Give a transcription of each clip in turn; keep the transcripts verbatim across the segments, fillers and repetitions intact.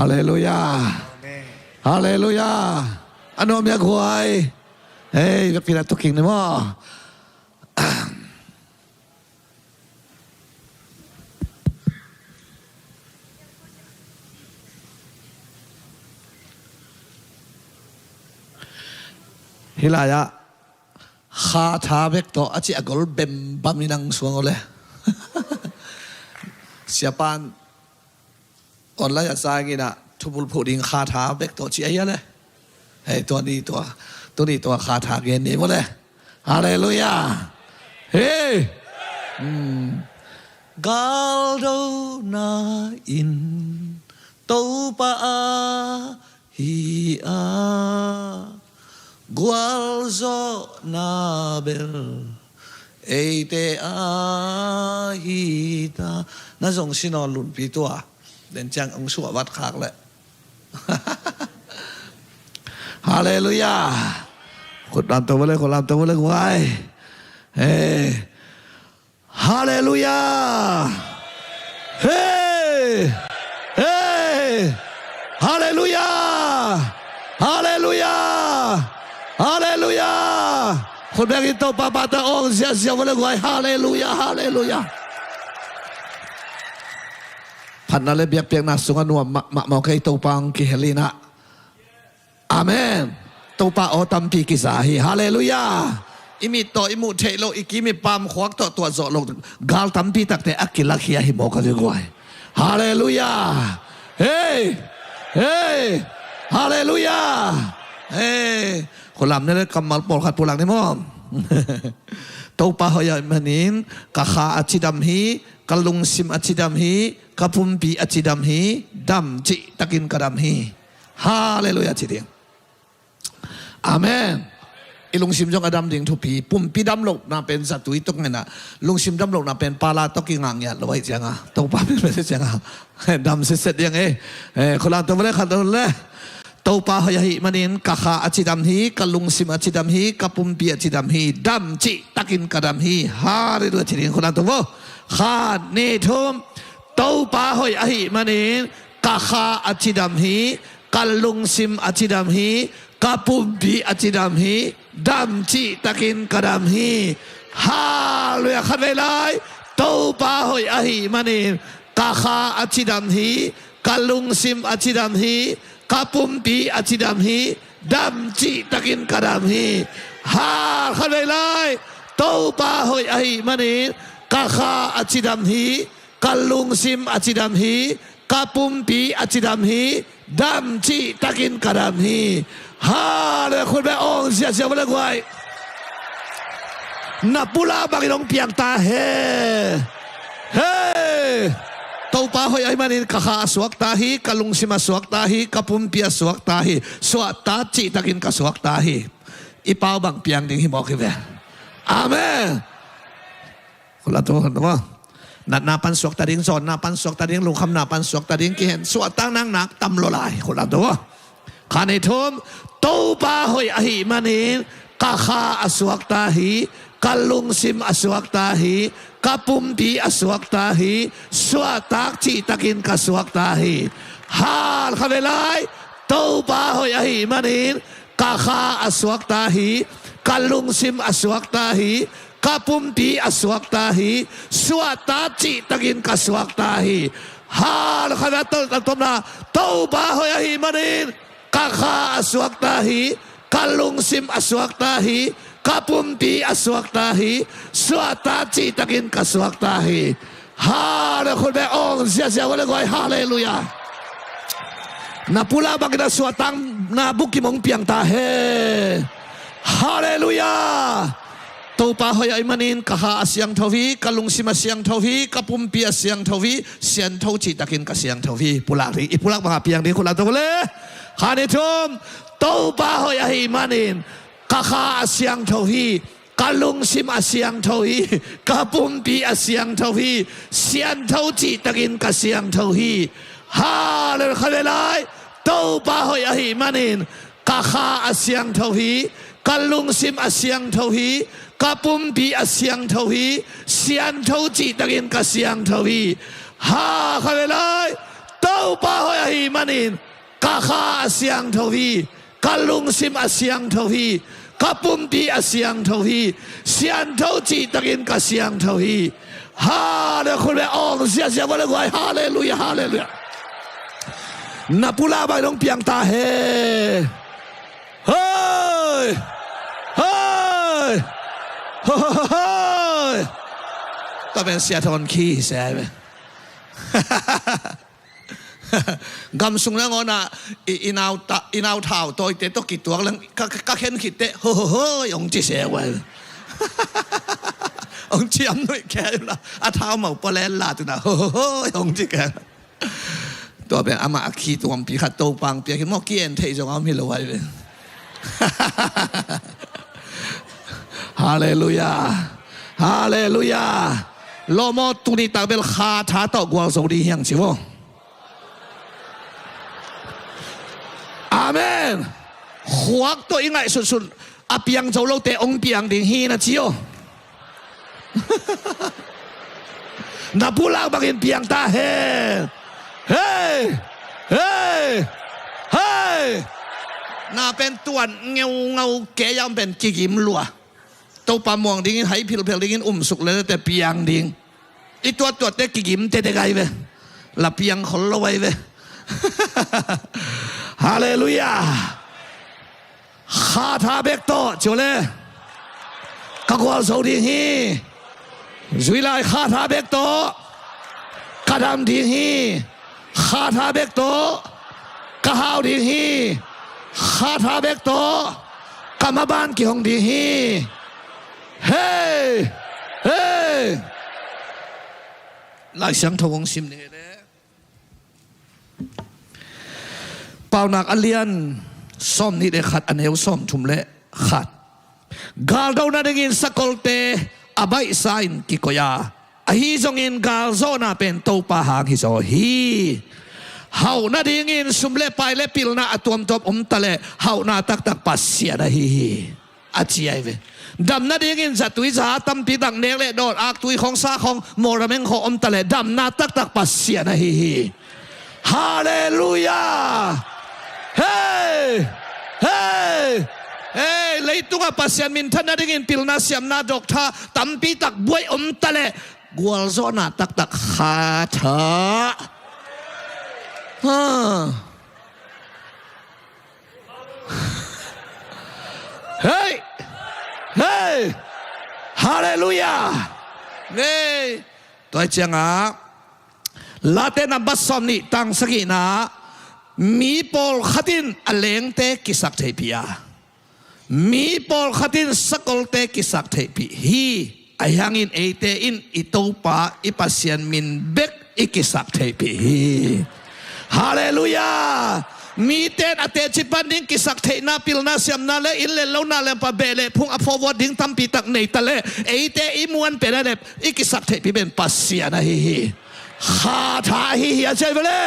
Halleluiah. Halleluiah. A nuam hia guai? Hei, biakpiakna tuking ni maw. Hih lai-ah kha tha bek tawh a cih a gol bembam in ang suang aw le. Siapan online a sang in ah thubul phuh ding kha tha bek tawh cih ahi a le. Hei, tua ni tua, tuni tua kha tha gen ni maw le. Halleluiah. Hei. Hmm. Galdona in Topa a hi a, gualzawhna bel eite a hi ta. Na zong sinaw lunpi tua den ciang ang suah vat khak leh. Halleluiah. Khut lam to vele, khut lam to vele guai. Hei. Halleluiah. Hei. Hei. Halleluiah. Halleluiah. Halleluiah. Khut bengin Topa pahtawi ong ziahziah vele guai. Halleluiah. Halleluiah. Phatna le biakpiakna sungah nuam mahmah maw kei Topa hong kihel in ah. Amen. Topa aw tampi kiza hi. Halleluiah. I mit tawh i muh theih loh, i kim i pam khuak tawh tuah zawh loh gal tampi takte a kilakkhia hi maw ka zia guai. Halleluiah. Hei. Hei. Halleluiah. Hei. Khulam ne le kammal pawlkhat pulak ni maw. Topa hoih ahih manin ka kha a cidam hi, ka lungsim a cidam hi, ka pumpi a cidam hi, dam cihtakin ka dam hi. Halleluiah ci ding. Amen. I lungsim zong a dam ding thupi. Pumpi dam lohna pen zatui tuk ngenah, lungsim dam lohna pen pala tawh kingah ngiat lo ahih cianga Topa pen mese cianga dam sitset diang e. Eh, khulam to vele, khat to vele. Topa hoih ahih manin ka kha a cidam hi, ka lungsim a cidam hi, ka pumpi a cidam hi, dam cihtakin ka dam hi. Halleluiah ci ding, khulam to vo. Khat, nih, thum. Topa hoih ahih manin ka kha a cidam hi, ka lungsim a cidam hi, ka pumpi a cidam hi, dam cihtakin ka dam hi. Halleluiah. Khatvei lai. Topa hoih ahih manin ka kha a cidam hi, ka lungsim a cidam hi, ka pumpi a cidam hi, dam cihtakin ka dam hi. Hal, khatvei lai. Topa hoih ahih manin ka kha a cidam hi, ka lungsim a cidam hi, ka pumpi a cidam hi, dam cihtakin ka dam hi. Halleluiah. Khut beng ong ziahziah vele guai. Na pulak bangin hong piang ta hen. Hei. Topa hoih ahih manin ka kha a suakta hi, ka lungsim a suakta hi, ka pumpi a suakta hi. Suahtak cihtakin ka suakta hi. I pau bang piang ding hi mawk hi ve. Amen. Khulam to, khulam to maw. Natna pan suakta ding, zawnna pan suakta ding, lungkhamna pan suakta ding, kihen suahtak naknak tam lua lai. Khulam to maw. Khat, nih, thum. Topa hoih ahih manin ka kha a suakta hi, ka lungsim a suakta hi, ka pumpi a suakta hi, suahtak cihtakin ka suakta hi. Hal, khatvei lai. Topa hoih ahih manin ka kha a suakta hi, ka lungsim a suakta hi, ka pumpi a suakta hi, suahtak cihtakin ka suakta hi. Halleluiah. Khatvei lai. To, to, tomna. Topa hoih ahih manin ka kha a suakta hi, ka lungsim a suakta hi, ka pumpi a suakta hi, suahtak cihtakin ka suakta hi. Halleluiah. Khut beng ong ziahziah vele guai. Halleluiah. Na pulak bangin a suahtakna bukim hong piang ta hen. Halleluiah. Topa hoih ahih manin ka kha a siangtho hi, ka lungsim a siangtho hi, ka pumpi a siangtho hi, siangtho cihtakin ka siangtho hi. Pulak ding, i pulak banga piang ding, khulam to vele. Khat, nih, thum. Topa hoih ahih manin ka kha a siangtho hi, ka lungsim a siangtho hi, ka pumpi a siangtho hi, siangtho cihtakin ka siangtho hi. Halleluiah. Khatvei lai. Topa hoih ahih manin ka kha a siangtho hi, ka lungsim a siangtho hi, ka pumpi a siangtho hi, siangtho cihtakin ka siangtho hi. Ha, khatvei lai. Topa hoih ahih manin ka kha a siangtho hi, ka lungsim a siangtho hi, ka pumpi a siangtho hi, siangtho cihtakin ka siangtho hi. Hale khut beng awng ziazia vua le guai. Haleluya, haleluya. Na pulak bangin hong piang ta hen. Hoi! Hoi! Hoi! Hoi! Tua pen Sia Thawn khi hi se ai ve. Gam sung nangawn ah i, i nau ta, i nau thau tawite tawh kituak leng ka, ka, ka khen khit teh, ho, ho, hoi, hong ci se guai. Hong ciam nuih kei la, a thau mau pua len la tu na, ho, ho, hoi, hong ci kei. Tua pen amah a khi tuampi khat Topa'n piak hi maw, ki-en theih zong a om hi lo ai ve. Haleluya. Haleluya. Lawm aw, tuni tak bel Kha tha tawh gualzo ding hi hang ci maw. Amen. Khuak tawh i ngaihsutsut a piang zo lote hong piang ding hi na ci aw. Na pulak bangin piang ta hen. Hei! Hei! Hei! Na pen tuan ngeungau kei a om pen kigim lua. Topa muang dingin, hai philphel dingin umsuk lelete piang ding. I tuattuatte kigim tete gai ve. La piang khol lo ai ve. Haleluya. Kha tha bek tawh, ci aw le. Ka gualzo ding hi. Zui lai Kha tha bek tawh. Ka dam ding hi. Kha tha bek tawh. Ka hau ding hi. Kha tha bek tawh. Ka maban kihong ding hi. Hei! Hei! Lai Siangtho hong sim ding hi le. Paunak a lian sawm nih le khat, a neu sawm thum le khat. Galdo nadingin sakolte a baihsa in kikoih a, ahi zongin galzawhna pen Topa hang hizaw hi. Hauh nadingin sum le pai le pilna a tuamtuam om taleh hauhna taktak Pasian ahi hi. A ci ai ve. Dam nadingin zatui za tampi tak nek le dawn, aktui khawng, sa khawng, mawlrameng khawng om taleh damna taktak Pasian ahi hi. Haleluya. Hei! Hei! Hei, leitungah Pasian minthan nadingin pilna, siamna, doctor tampi tak buai om taleh gualzawhna taktak Kha tha. Ha. Hei! Hei! Haleluya! Hei! Tua ciangah Late nambat sawm nih tang sagihna, mi pawlkhat in a lengte kisak theihpih a, mi pawlkhat in sakolte kisak theihpih hi. Ahi hangin eite in i Topa i Pasian min bek i kisak theihpih hi. Haleluya! Mite in a teci pan ding kisak theihna, pilna, siamna le inn le lo, na le pa, beh le phung a forward ding tampi tak nei taleh eite i muan pen a lep i kisak theihpih pen Pasian ahi hi. Kha tha ahi hi a ci ai ve le.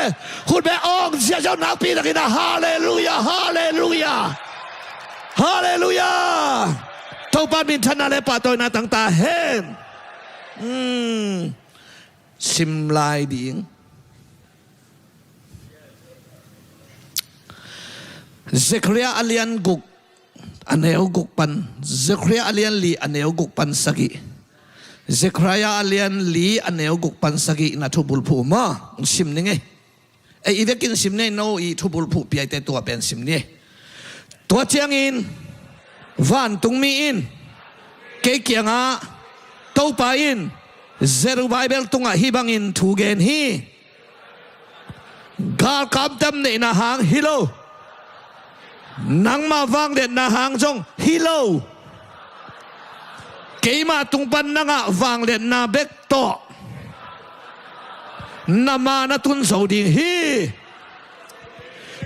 Khut beng awng ziazia nakpi takin a, haleluya, haleluya. Haleluya. Topa minthanna le pahtawina tang ta hen. Hmm. Sim lai ding. Zekhariah a lian guk, a neu guk pan, Zekhariah a lian li, a neu guk pan sagih. Zekhariah a lian li, a neu guk pan sagih na thubulphuh maw. Sim ning ei. Ei, i vekin sim ni ei, no i thubulphuh piaite tua pen sim ni ei. Tua ciangin vantungmi in kei kiangah, Topa in Zerubbabel tungah hih bangin thu gen hi. Galkap damneihna hang hi lo, nangmah vangliatna hang zong hi lo. Keimah tung pan na ngah vangliatna bek tawh na ma na tun zo ding hi.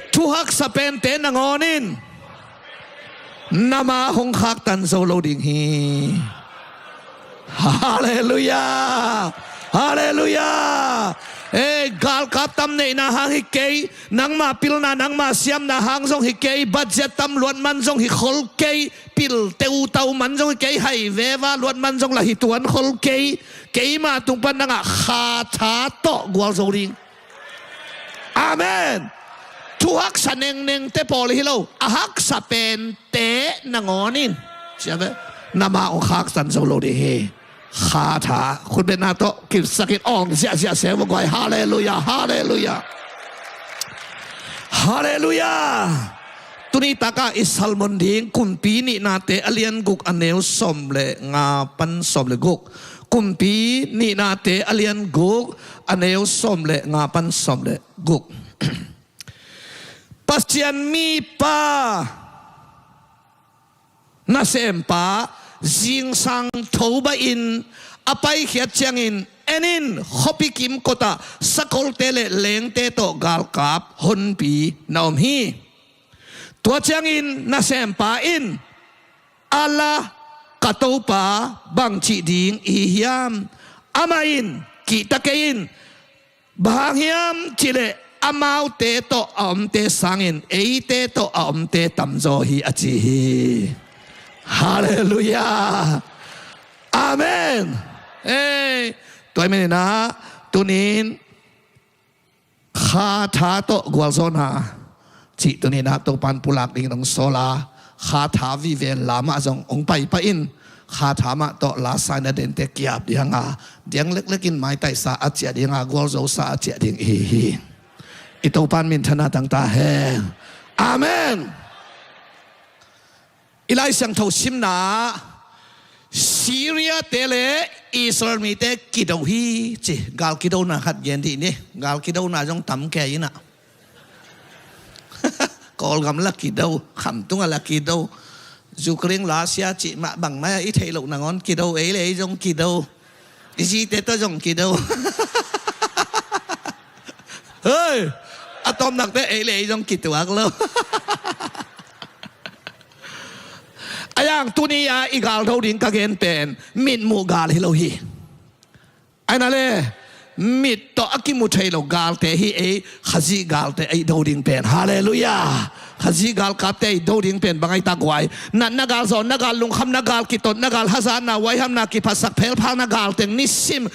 Thuhaksa pente nangawn in na ma hong khaktan zo lo ding hi. Halleluia! Halleluia! Ei, galkap damneihna hang hi kei, nangma pilna, nangma siamna hang zong hi kei, budget tam luat man zong hi khol kei, pil teutau man zong hi kei, hai veva luat man zong la hi tuan khol kei, keima tung pan na ngah kha tha tawh gualzo ding. Amen. Thu haksa nengnengte pawl hi lo, a haksa pente nangawn in, sia ve, na ma ong khaktan zo lo ding hi. Kha tha, khutbetna tawh kipsakin awng ziahziah se vo guai. Halleluiah, halleluiah, halleluiah. Tuni taka i sermon ding Kumpi Nihnate a lian guk a neu sawm le nga pan sawm le guk. Kumpi Nihnate a lian guk a neu sawm le nga pan sawm le guk. Pasian mipa, nasempa, zingsang tho baih in a paikhiat ciangin, en in, khuapi kimkotah sakolte le lengte tawh galkap honpi na om hi. Tua ciangin nasempa in, a la, ka topa, bangcih ding i hi hiam? Amah in, kihta kei in, bang hang hiam cihleh amaute tawh a omte sangin eite tawh a omte tamzaw hi, a ci hi. Halleluiah. Amen. Ei, tua hi maninah tunin kha tha tawh gualzawhna cih tuninah Topan pulak dingin hong sawl a, kha tha vive la mah zong hong paipah in, kha tha mah tawh la saina dente kiap ding a, diang leklekin maitaisa a ciah ding a, gualzosa a ciah ding i hi hi. I Topan minthanna tangta hen. Amen. I Lai Siangtho simna, Syria-te le Israel mite kido hi ci. Gal kidona khat gen dih ni. Gal kidona zong tam kei inah. Kawlgam la kido, khamtunga la kido. Ukraine, Russia cih mah bangmah i theih loh nangawn kido, ei le ei zong kido. I zite tawh zong kido. Hei, a tawpnakte ei le ei zong kituak lo. A yang tuni a i gal do ding ka gen pen mitmuh gal hi lo hi. Aina le mit tawh a kimu thei lo galte hi ei, Khazih galte ei do ding pen. Halleluiah. Khazih galkapte ei do ding pen bang ai ta guai? Natna gal, zawnna gal, lungkhamna gal, kitotna gal, hazatna, huaihamna, kiphatsak phelphakna gal teng nisim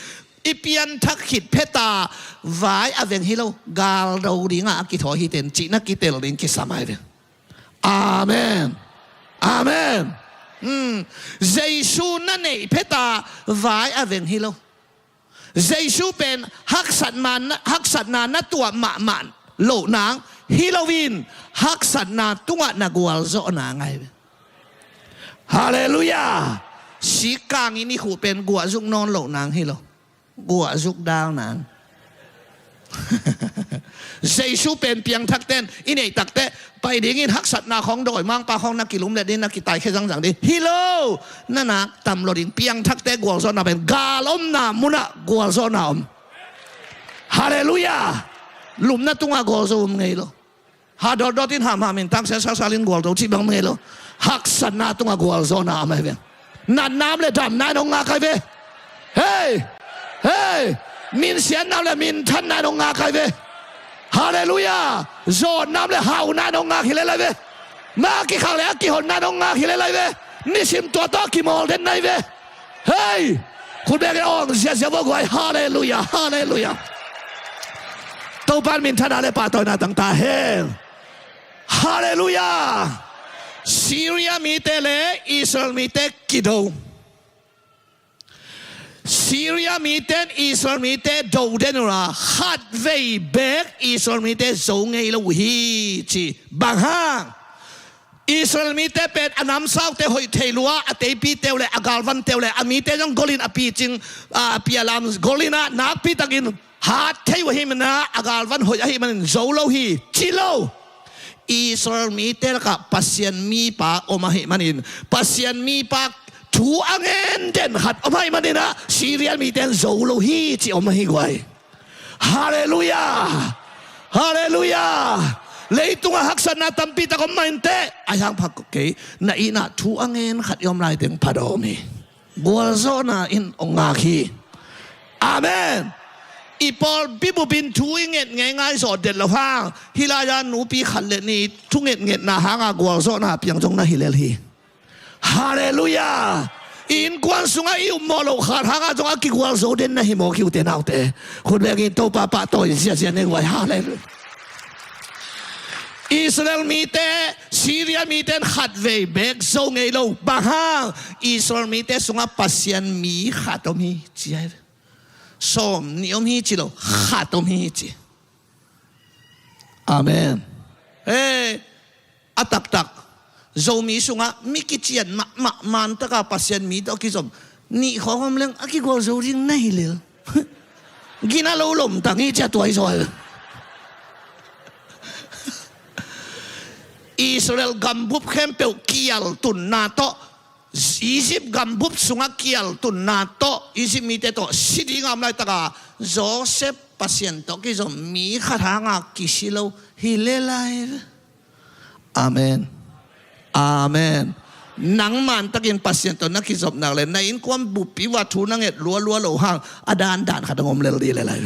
i pianthak khit pheta vai a veng hi lo. Gal do dingah a kithawi hi ten cihna kitel ding kisam ai veng. Amen. Amen. Hmm. Jesu na neih pheta vai a veng hi lo. Jesu pen haksatna, haksatna na tuah mahmah loh nang hi loin haksatna tungah na gualzawhna ngai ve. Halleluiah. Sikkang i nikhuh pen guahzuk nawn loh nang hi lo. Guahzuk dal nang. Jesu pen piangthakten i neih takteh pai dingin haksatna khawng dawimangpa khawng na kilumlet ding, na kitaikhia zangzang ding hi lo. Na nak tam lo ding. Piangthakte gualzawhna pen gal omna munah gualzawhna om. Halleluiah. Lumna tungah gualzo om ngei lo. Ha dawtdawt in hamham in, tangsial salsal in gualzo cih bang ngei lo. Haksatna tungah gualzawhna om ai ve. Natna om le damna in hong ngak ai ve. Hei! Hei! Minsiatna om le minthanna in hong ngak ai ve. Halleluiah. Zawnna om le hauna in hong ngak hi lel ai ve. Ma a kikhak le a kihonna in hong ngak hi lel ai ve. Nisim tua tawh a kimawl den nai ve. Hei! Khut bek in awng ziazia vua guai. Halleluiah. Halleluiah. Topan minthanna le pahtawina tangta hen. Halleluiah. Syria mite le Israel mite kido. Syria miten Israel mite do den ula khatvei bek Israel mite zo ngei lo uh hi ci. Bang hang? Israel mite pen a namsaute hoih thei lua, a teipite uh le a galvante uh le a mite zong golin a picing, a pialam golin ah nakpitakin hat thei uh ahih manin ah a galvan hoih ahih manin zo lo hi ci lo. Israel mite lakah Pasian mipa om ahih manin, Pasian mipa thu a ngen den khat om ahih manin ah Syria mite in zo lo hi ci om ahi guai. Halleluiah. Halleluiah. Leitungah haksatna tampi tak om mah inteh, a hiang pha kei, na itna thu a ngen khat i om lai teng pha dawm hi. Gualzawhna in hong ngak hi. Amen. I pawlpi bup in thu i nget ngeingai zawh det loh hang, hih lai-a nupi khat le nih thu ngetngetna hanga gualzawhna piang zong na hi lel hi. Halleluiah. I innkuan sungah i upmawh loh khat hangah zong a kigualzo den na hi mawk hi ute naute. Khut bengin Topa pahtawi ziazia nei guai. Halleluiah. Israel mite, Syria mite in khatvei beek zo ngei lo. Bang hang? Israel mite sungah Pasian mi khat om hi, ci hi. Sawm nih om hi ci lo, khat om hi ci. Amen. He, a taktak Zomi sungah mi kician mahmah, man taka Pasian mi tawh kizom nih khawng om leng a kigual zo ding na hi lel. Gina lo lomtang hi cia tuai zaw. Israel gambup khempeuh kial tunna tawh, Egypt gambup sungah kial tunna tawh, Egypt mite tawh si ding a om laitaka Joseph Pasian tawh kizom mi khat hanga kisi lo hi lel lai. Amen. Amen. Nang mantakin Pasian tawh na kizop nak le, na innkuan buppi uah thu na nget lualua lo hang, a dandan khat a om lel dih le lai.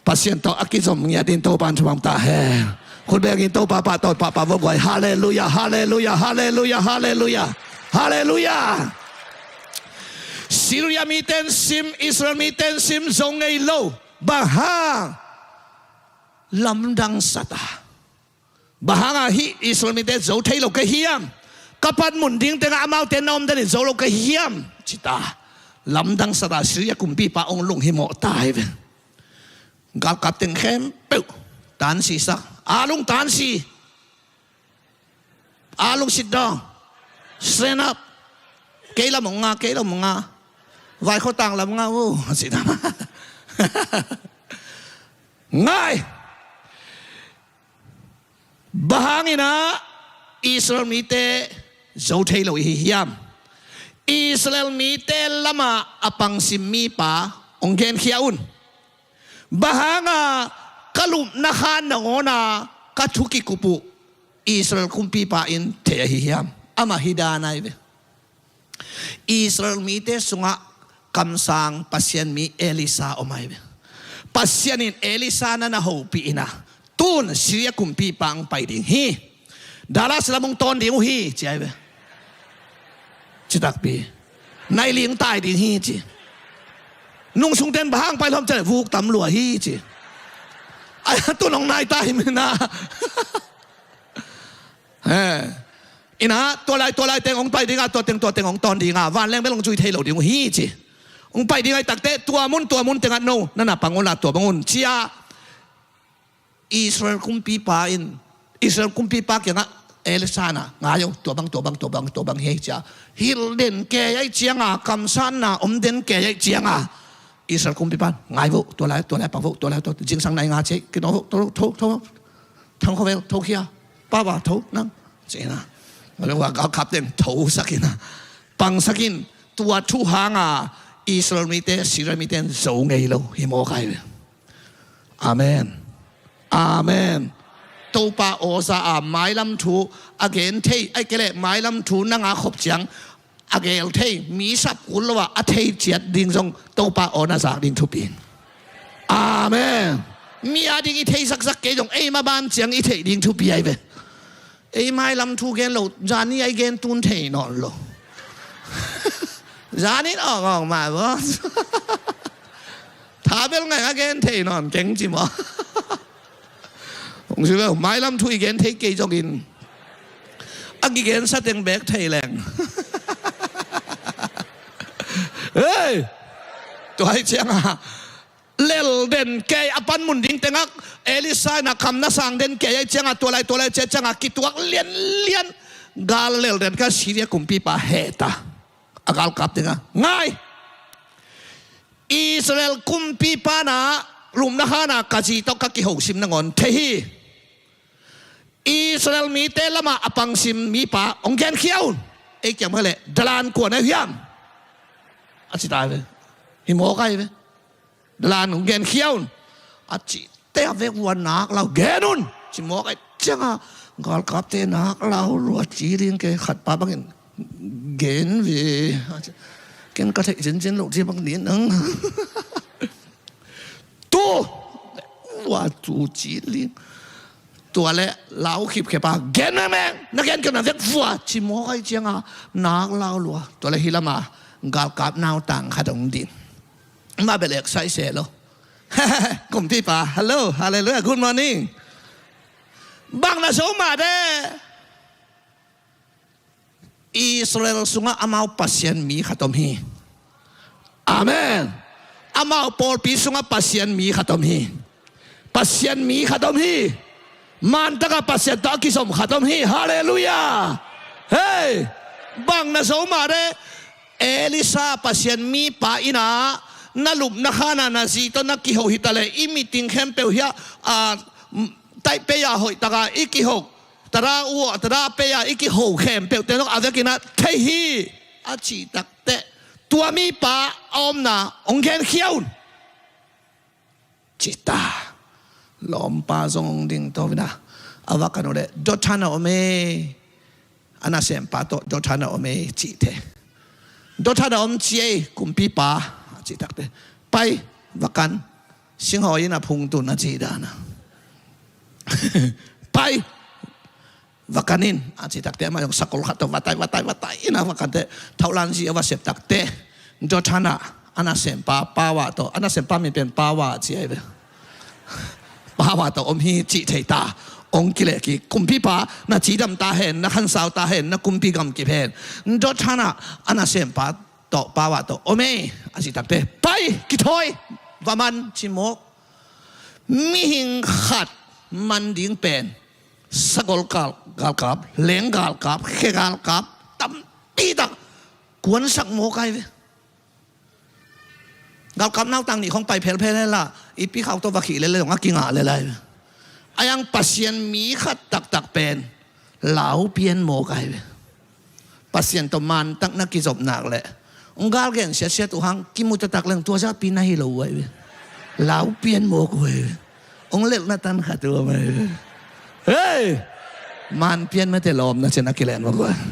Pasian tawh a kizom ngiat in Topa in thupha ta hen. Khut bengin Topa pahtawi pahpah vok guai. Halleluia, halleluia, halleluia, halleluia. Halleluia. Syria mite in sim, Israel mite in sim zo ngei lo. Bang hang? Lamdang sata. Bang hanga hih Israel mite zo thei lo ka hiam? Ka panmun ding tengah amaute na om den in zo lo ka hiam? Cita. Lamdang sata Syria kumpipa ong lunghimawh ta hi ve. Galkap teng khempeuh tansisak. A lung tansi. A lung sit down. Stand up. Kei lam ong nga, kei lam ong nga. Vaikhotang lam nga, oh, sit down. Ngai. Bang hangin ah Israel mite zo thei lo i hi hiam? Israel mite lama a pangsim mipa ong genkhia un. Bang hanga ka lupna khan nangawna ka thu kikup uh Israel kumpipa in thei ahi hiam? Amah hi dan ai ve. Israel mite sungah kamsang Pasian mi Elisa om ai ve. Pasian in Elisa na na hopih ina, tun Syria kumpipa ang pai ding hi. Dallas lam ong tawn ding uh hi, ci ai ve. Citakpi. Nai ling tai ding hi, ci. Nungsung ten bang hang pai lom ci le vuk tam lua hi, ci. Ai, tun ong nai tai mina. He. Ina, tua lai, tua lai teng ong pai dinga, tua teng, tua teng ong tawn dinga, vanleng bel ong zui thei lo ding uh hi ci. Ong pai dinga i takte, tua mun, tua mun tengah no, nana pang unla tua bang un, cia. Israel kumpipa in, Israel kumpipa kiangah, Elisa na, ngai o, tua bang, tua bang, tua bang, tua bang hi cia. Hil den kei ai cianga, kamsanna om den kei ai cianga. Israel kumpipa, ngai vo, tua lai, tua lai, pak vo, tua lai, tua, zingsang nai nga ci, kino vo, tho, tho, tho. Thang khovel, tho khia. Papa, tho nang. Cina. Mala wa galkap teng tho sakina. Pang sakin, tua thu hanga Israel mite, Syria mite in zo ngei lo hi mawk ai ve. Amen. Amen. Topa awza a mailam thu a gen thei ai kele mailam thu nanga khop ciang a gel thei, mi sap kul lo a, a thei ciat ding zong Topa aw na zak ding thupi. Amen. Mi a ding i thei zakzak kei zong ei maban ciang i theih ding thupi ai ve. Ei mailam thu gen lo, zani ai gen tun thei nawn lo. Zanin awk awk mah bo. Tha bel ngai a gen thei nawn keng ci maw. Hong si ve, mailam thu i gen thei kei zongin a kigen sateng bek thei leng. Hei! Tua hi cianga lel den kei a panmun ding tengah Elisa ina kamna sang den kei ai cianga tua lai tua lai cia cianga kituak lianlian gal lel den ka Syria kumpipa heta a galkap tengah ngai. Israel kumpipa na lupna khana ka zi tawh ka kihosim nangawn thei hi. Israel mite lama a pangsim mipa hong genkhia un. Ei kiang mah leh dalan kuan ai hiam? A ci tai ve. Hi mawk ai ve. Dalan hong genkhia un. A ci te a vek vua nak lau gen un. Ci mawk ai cianga galkapte nak lau lua ci ding kei khatpa bangin gen ve. Ken ka theih cincin lo ci bang ni nang. Tu vua tu ci ling. Tua le lau khipkhepa gen mengmeng na gen kena vek vua ci mawk ai cianga nak lau lua. Tua le hilama galkap nautang khat hong ding. Ma belek sai se lo. Kumpipa, hello, hallelujah, good morning. Bang na zo mah de. Israel sungah amau Pasian mi khat om hi. Amen. Amau pawlpi sungah Pasian mi khat om hi. Pasian mi khat om hi. Mantakah Pasian tawh a kizom khat om hi. Halleluiah. Hei, bang na zo mah de. Elisha Pasian mipa in ah na lupna khanah na zi tawh na kiho hi taleh i miting khempeuh hiah, a, taipei-a hoihtaka i kihok, tada uh, tada pei-a i kiho khempeuhte zong a vekin ah thei hi a cih takteh, tua mipa a omna hong genkhia un ci ta. Lawmpa zong hong ding to vina. A va kan uh leh, Dothan a om e. A nasempa tawh Dothan a om e cih te. Dothan a om ci e, kumpipa a cih takteh, pai, va kan. Singhawi in a phung tun a cih dana. Pai, va kan in a cih takteh, amah zong sakol khat tawh va tai, va tai, va tai in a va kan teh, thohlan zi a va sep takteh, Dothan ah a nasempa Pawa tawh, a nasempa min pen Pawa a ci ahi ve. Pawa tawh om hi cih thei ta. Hong kileh kik, kumpipa, na cidam ta hen, na khansau ta hen, na kumpi gamkip hen. Dothan ah a nasempa tawh, Pawa tawh om e a cih takteh, pai, kithawi, va man ci mawk. Mihing khat man ding pen sagol gal, galkap, leng galkap, khe galkap tampi tak kuansak mawk ahi ve. Galkap nautang nih khong pai phelphel hela, i pi khau tawh va khih lele zong a kingah lele ahi ve. A yang Pasian mi khat taktak pen lau pian mawk ahi ve. Pasian tawh mantak na kizop nak leh, hong gal gen siatsiat uh hang, kimu taktak leng tua zapi na hi lo uh ahi ve. Lau pian mawk uh ahi ve. Hong lelhna tan khat uh om ahi ve. Hei! Man pian mate lawmna ciang a kilen mawk uh ahi.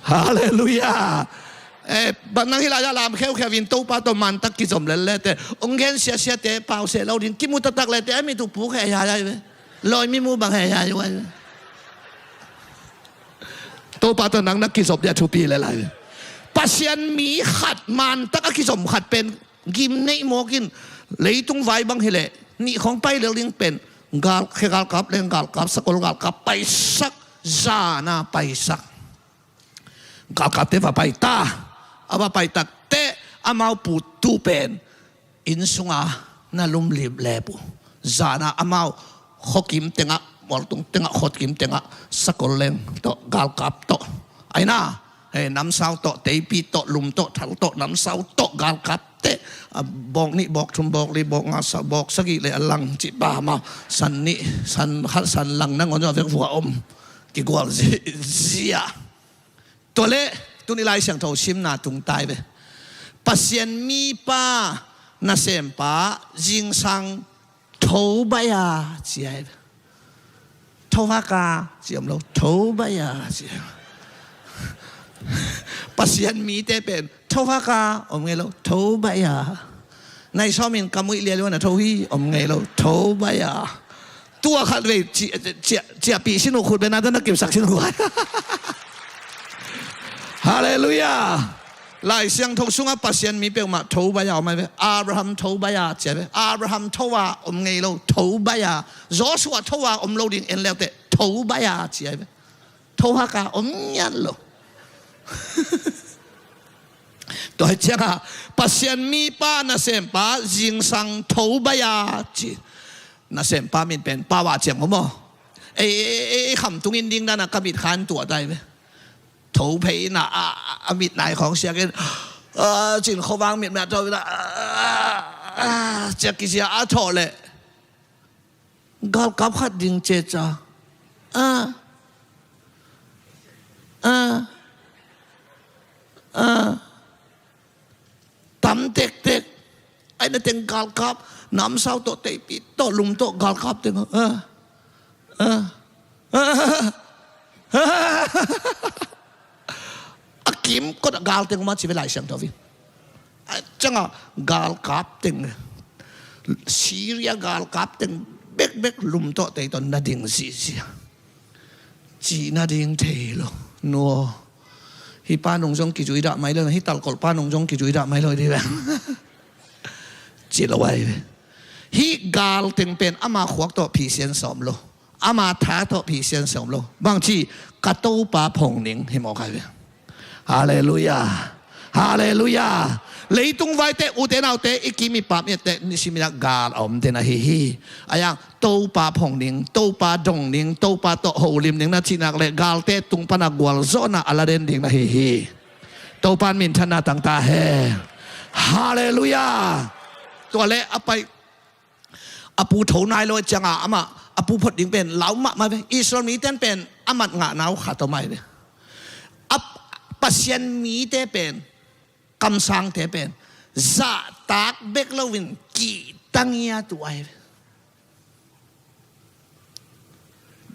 Halleluiah. Eh, bang nang hi lai a lam kheukheu in Topa tawh mantak kizom lel lete, hong gen siatsiate pau seh lo ding, kimu taktak lete a mit uh puk hei hai hai ve. Lawi mi mu bang hei hai uh ahi ve. Topa tawh nang na kizop dia thupi le lai. Pasian mi khat, mantak a kizom khat pen gim neih mawk in, leitung vai bang hileh nih khong pai lel ding pen gal, khe galkap, leng galkap, sakol galkap paisak, zana paisak. Galkapte va pai ta. A va pai takteh amau puttu pen inn sunga na lumlip lep uh. Zana amau khuakim tengah, mualtung tengah, khuakim tengah sakol leng tawh, galkap tawh, aina, hei, namsau tawh, teipi tawh, lum tawh, thal tawh, namsau tawh, galkapte, a, bawk nih, bawk thum, bawk li, bawk nga, sa, bawk sagih le a lang cih pa amau san nih, san khat, san lang nangawn a vek vua om. Kigual zi, zia. Tua leh tuni Lai Siangtho simna tung tai ve. Pasian mipa nasempa zingsang tho baih a ci ahi ve. Tho hak a ci om lo, tho baih a ci. Pasian mite pen tho hak a om ngei lo, tho baih a. Nai sawmin ka muih lialuan a tho hi om ngei lo, tho baih a. Tua khat vei ci, ci, ciahpih sin uh, khut bena tana kipsak sin uh. Halleluiah. Lai Siangtho sungah Pasian mi peuhmah tho baih a om ahi ve. Abraham tho baih a ci ahi ve. Abraham tho a om ngei lo, tho baih a. Joshua tho a om lo ding en leuteh tho baih a ci ahi ve. Tho hak a om ngiat lo. Tua hi ciangah Pasian mipa nasempa zingsang tho baih a ci. Nasempa min pen Pawa ciang om aw. Ei, ei, ei, ei khamtung in ding dana ka mit khan tuah tai ve. Tho phei in a, a, a mit nai khawng siak in, a, cin khuavang mit mah tawh in a, a, a, ciak kizia a thawh leh galkap khat ding ceca. A, a, a, tam tektek. Ai na teng galkap, namsau tawh, teipi tawh, lum tawh, galkap teng. A, a, a, a. A kimkot a gal teng om a ci ve Lai Siangtho in. A ciangah galkap teng, Syria galkap teng bekbek lum tawh tei tawh na ding zihzia. Cih na ding thei lo. Nua. Hih pa nung zong kizui dah mai lo, hih talkolh pa nung zong kizui dah mai lo dih ve. Ci lo ahi ve. Hih gal teng pen ama khuak tawh phisian sawm lo, ama tha tawh phisian sawm lo. Bangci, ka Topa phong ning hi mawk ai ve. Halleluia. Halleluia. Leitung vaite, ute naute, i kim i pam i etteh nisiminah gal a omte na hi hi. Ayang Topa phong ning, Topa dong ning, Topa tawh holim ning na cihnak le galte tung pana gualzawhna a la den ding na hi hi. Topa in minthanna tangta he. Halleluia. Tua le a pai a pu tho nai lo cianga amah a pu phot ding pen lau mahmah ve. Israel mite pen a mat ngahna uh khat om ai ve. A Pasian mite pen, kamsangte pen zahtak bek loin kihta ngiat uh ai ve.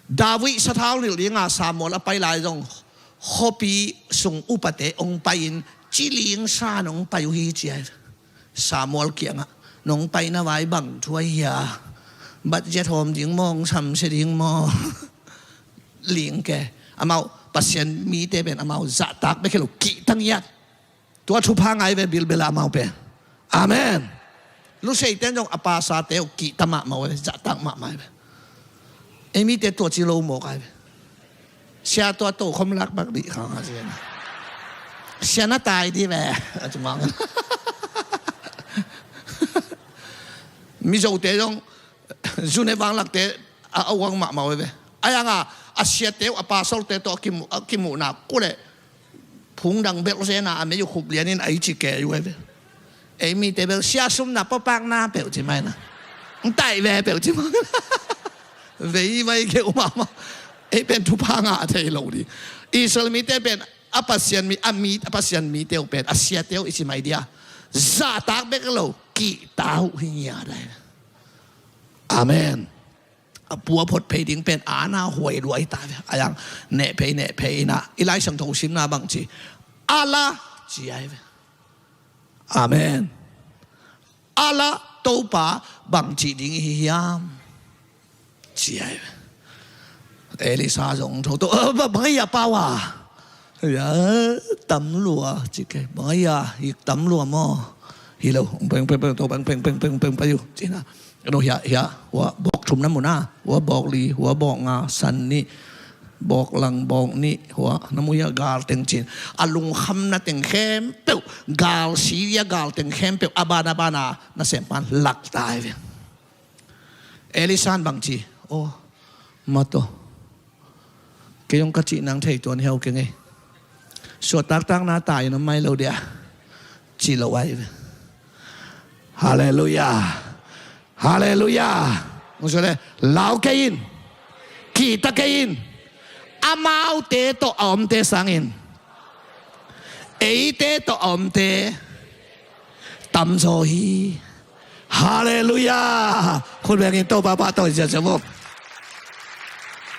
David sathau nilh dinga Samuel a pai lai zong khuapi sung upate hong pai-in ci ling san hong pai uh hi ci ai. Samuel kiangah nong paina vai bang thu ahi hia? Budget hawm ding maw, hong samsia ding maw? Ling ke. Amau Pasian mite pen amau zahtak bek hi lo, kihta ngiat. Tua thupha ngai ve bilbel a amau pen. Amen. Luseite zong a pasate uh kihta mahmah uh ve, zahtak mahmah uh ve. Ei mite tua ci lo mawk ai ve. Sia tua tokhom lak bak dih khang a sia na. Sia na tai di ve. A ci mang. Mizote zong zune vanglakte a, a uang mahmah uh ve. Ayanga a siate uh a pasolte tawh a kimu-, a kimuhna kule phungdang belh zena a mei uh khup lianin a i ci kei uh ve. Ei mite bel sia sumna pawpakna peuh ci mai na. Ntai ve peuh ci mai. Vei vai kei uh mahmah. Ei pen thupha ngah thei lo di. Israel mite pen a Pasian mi, a mi, a Pasian mite uh pen a siate uh i ci mai dia. Zahtak bek lo, kihta uh hi ngiat ai. Amen. A pu a phot phei ding pen ana huai luai ta ve. Ayang neh phei neh phei ina i Lai Siangtho simna bang ci? Allah ci ai ve. Amen. Allah Topa bang ci ding i hi hiam? Ci ai ve. Elisa zong tho to, "Eh, ba-, bang ai a pau a?" Ya, tam lua ci ke. "Bang ai a, hik tam lua maw?" Hi lo. Peng peng peng to, peng peng peng peng peng payu ci na. No hia, hia, hua bawk thum na mu na, hua bawk li, hua bawk nga, san nih, bawk lang, bawk nih, hua na mu hia, gal teng cin. A lungkhamna teng khempeuh, gal Syria gal teng khempeuh a ban a ban a nasempan lak ta ai ve. Elisa in bang ci? Oh, mato. Kei zong ka cih nang thei tuan hiau keng ei. Suahtaktakna tai na mai lo dia. Ci lo ai ve. Halleluia. Halleluia. Hong suah le, lau kei in. Kihta kei in. Amaute tawh a omte sangin eite tawh a omte tamzaw hi. Halleluia. Khut bengin Topa pahtawi ziahziah vo.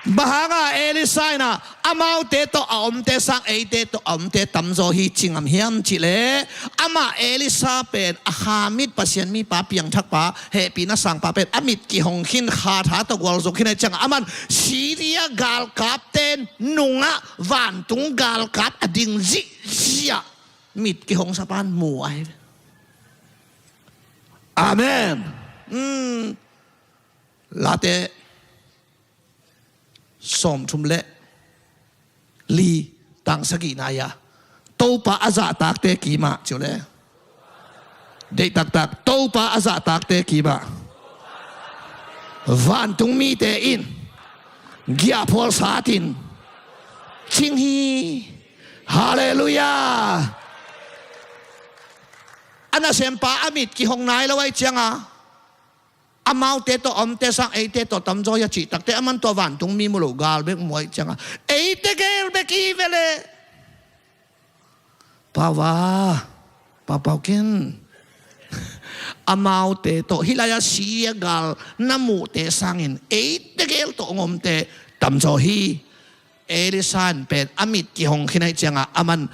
Bang hanga Elisa in ah amaute tawh a omte sang eite tawh a omte tamzaw hi ci ngam hiam cih leh, amah Elisa pen a khamit Pasian mipa piangthakpa, hehpihna sangpa pen a mit kihong khin, kha tha tawh gualzo khin ahih ciangah aman Syria galkapte nungah vantung galkap a ding zihziah mit kihong sapan mu ai ve. Amen. Hmm. Late sawmthum le li, tang sagihna ia, Topa a zahtakte kimah, ciu le. Deih taktak, Topa a zahtakte kimah vantung mite in giahphual satin cing hi. Halleluia. A nasempa a mit kihong nai lo ahih cianga amaute tawh a omte sang eite tawh tamzaw hi a cih takteh aman tua vantung mi mu lo, gal bek mu ahih cianga eite gel bek i ve leh. Pau a, pau pau ken. Amaute tawh, hih lai-ah Syria gal na muhte sangin eite gel tawh hong omte tamzaw hi. Elisa in pen a mit kihong khin ahih cianga aman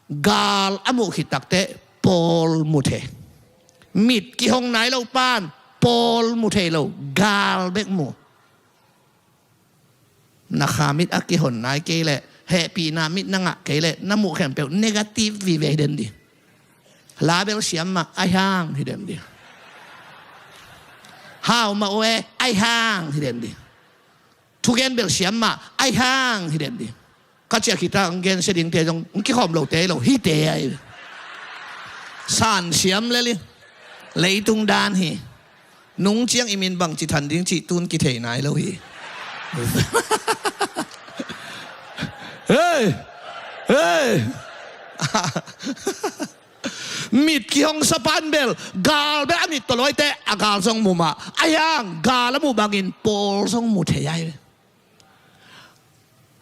gal a muh khit takteh pawl mu thei. Mit kihong nai lo pan pawl mu thei lo, gal bek mu. Na kha mit a kihon nai kei leh, hehpihna mit na ngah kei leh, na muh khempeuh negative vive hi den di. Label siam mah a hiang hi den di. Hau mah uh e, aihang hi den ding. Thugen bel siam mah, aihang hi den ding. Ka ciah khita hong gensia dingte zong hong kikhawm lote hi lo, hite ahi. San siam lel hi. Leitung dan hi. Nung ciang i min bangci than ding cih tun kithei nai lo hi. Hei! Hei! Mit kihong sapan bel gal bek a mit tawh lawite a gal zong mu mah. Aihang gal a mu bangin pawl zong mu thei ahi.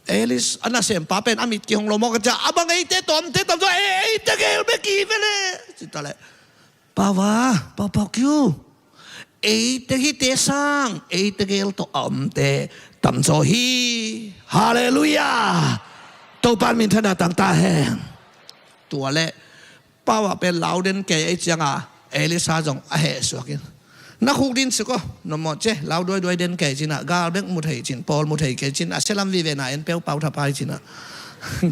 Elis a nasempa pen a mit kihong lo maw ka ciah a bang eite tawmte tam zaw e, eite gel bek hi vele. Cita le Pau a, pau pau kiu. Eite hite sang eite gel tawh a omte tamzaw hi. Halleluiah. Topan minthanna tangta hen. Tua le pau a pen lau den kei ei cianga Elisa zong a hehsuakin na khuk din suk aw. Nomawh ce lau duaiduai den kei cinah gal bek mu thei cin pawl mu thei kei cin a sialam vivena en peuh pau thapai cinah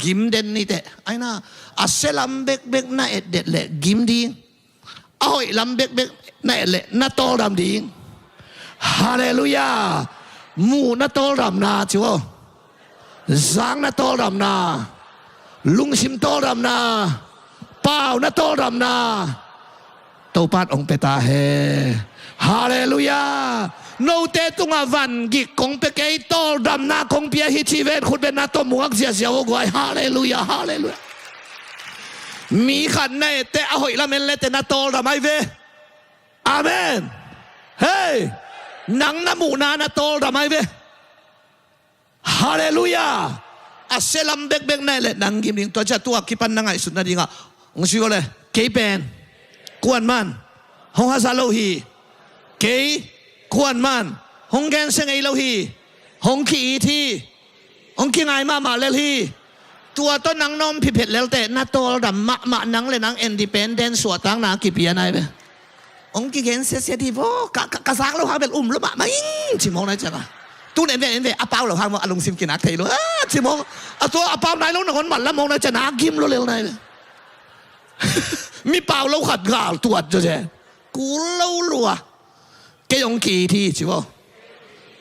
gim den niteh aina a sialam bekbek na etdet leh gim ding. A hoih lam bekbek na et leh na tawldam ding. Halleluiah. Muh na tawldamna ci aw. Zang na tawldamna. Lungsim tawldamna. Pau na tawldamna. Topan hong pia ta hen. Halleluiah. Note tungah van gik kong pia kei tawldamna kong pia hi ci ven khut ven na tawh muak ziazia uh guai. Halleluiah. Halleluiah. Mi khat na etteh a hoih lam en lete na tawldam ai ve. Amen. Hei. Nang na muhna na tawldam ai ve. Halleluiah. A sialam bekbek na et leh nang gim ding tua ciah tua kipan na ngaihsut nadingah hong si aw le kei pen kuan man hong haza lo hi. Kei kuan man hong gensia ngei lo hi. Hong ki-it hi. Hong kingai mahmah lel hi. Tua tawh nang na om phiphet lelte na tawldam mahmah nang le nang independent suahtakna kipia nai ve. Hong kigen siasia di vo ka, ka, ka zak lo hang bel um lo mahmah ing ci mawk nai cianga. Tun en ve en ve a pau lo hang maw a lungsim kinak thei lo a ci mawk. A tua a pau nai lo nangon man la mawk nai cianga a gim lo lel nai ve. Mi pau lo khat gal tuat zaw ze. Kul lo lua. Kei hong ki-it hi ci vo.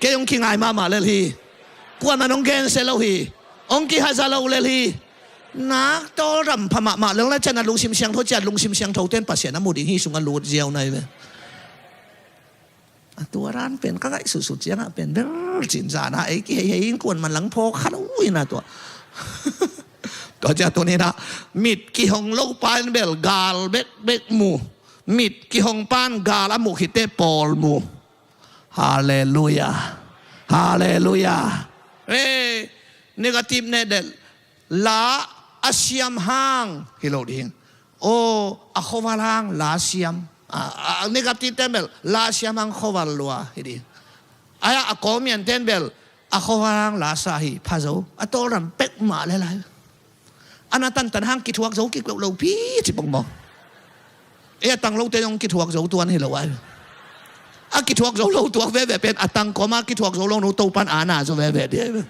Kei hong kingai mahmah lel hi. Kuaman hong gensia lo hi. Hong kihaza lo lel hi. Nak tawldam pha mahmah lel na cian a lungsim siangtho cian lungsim siangtho ten Pasian a mu ding hi sungah lut ziau nai ve. A tua ran pen ka ngaihsutsut ciangah pen bel cin zana ei kihei hei in kuaman lang phawk khat uh ina tua. Tua ciah tuninah mit kihong lo pa in bel gal bekbek mu. Mit kihong pan gal a muh khitte pawl mu. Halleluiah. Halleluiah. Hey, negative ne del la a siam hang hi lo ding. O a khoval hang la siam a, a negative ten bel la siam hang khoval lua hi ding. Aya a komian ten bel a khoval hang la sa hi pha zo a tawldam pek mah le lai. Ana tantan hang kithuak zo kik lohlo pi ci bawngbaw. E a tang lote zong kithuak zo tuan hi lo ai. A kithuak zo lo tuak veve pen a tang kawma kithuak zo lo no Topan ana zo veve di ai.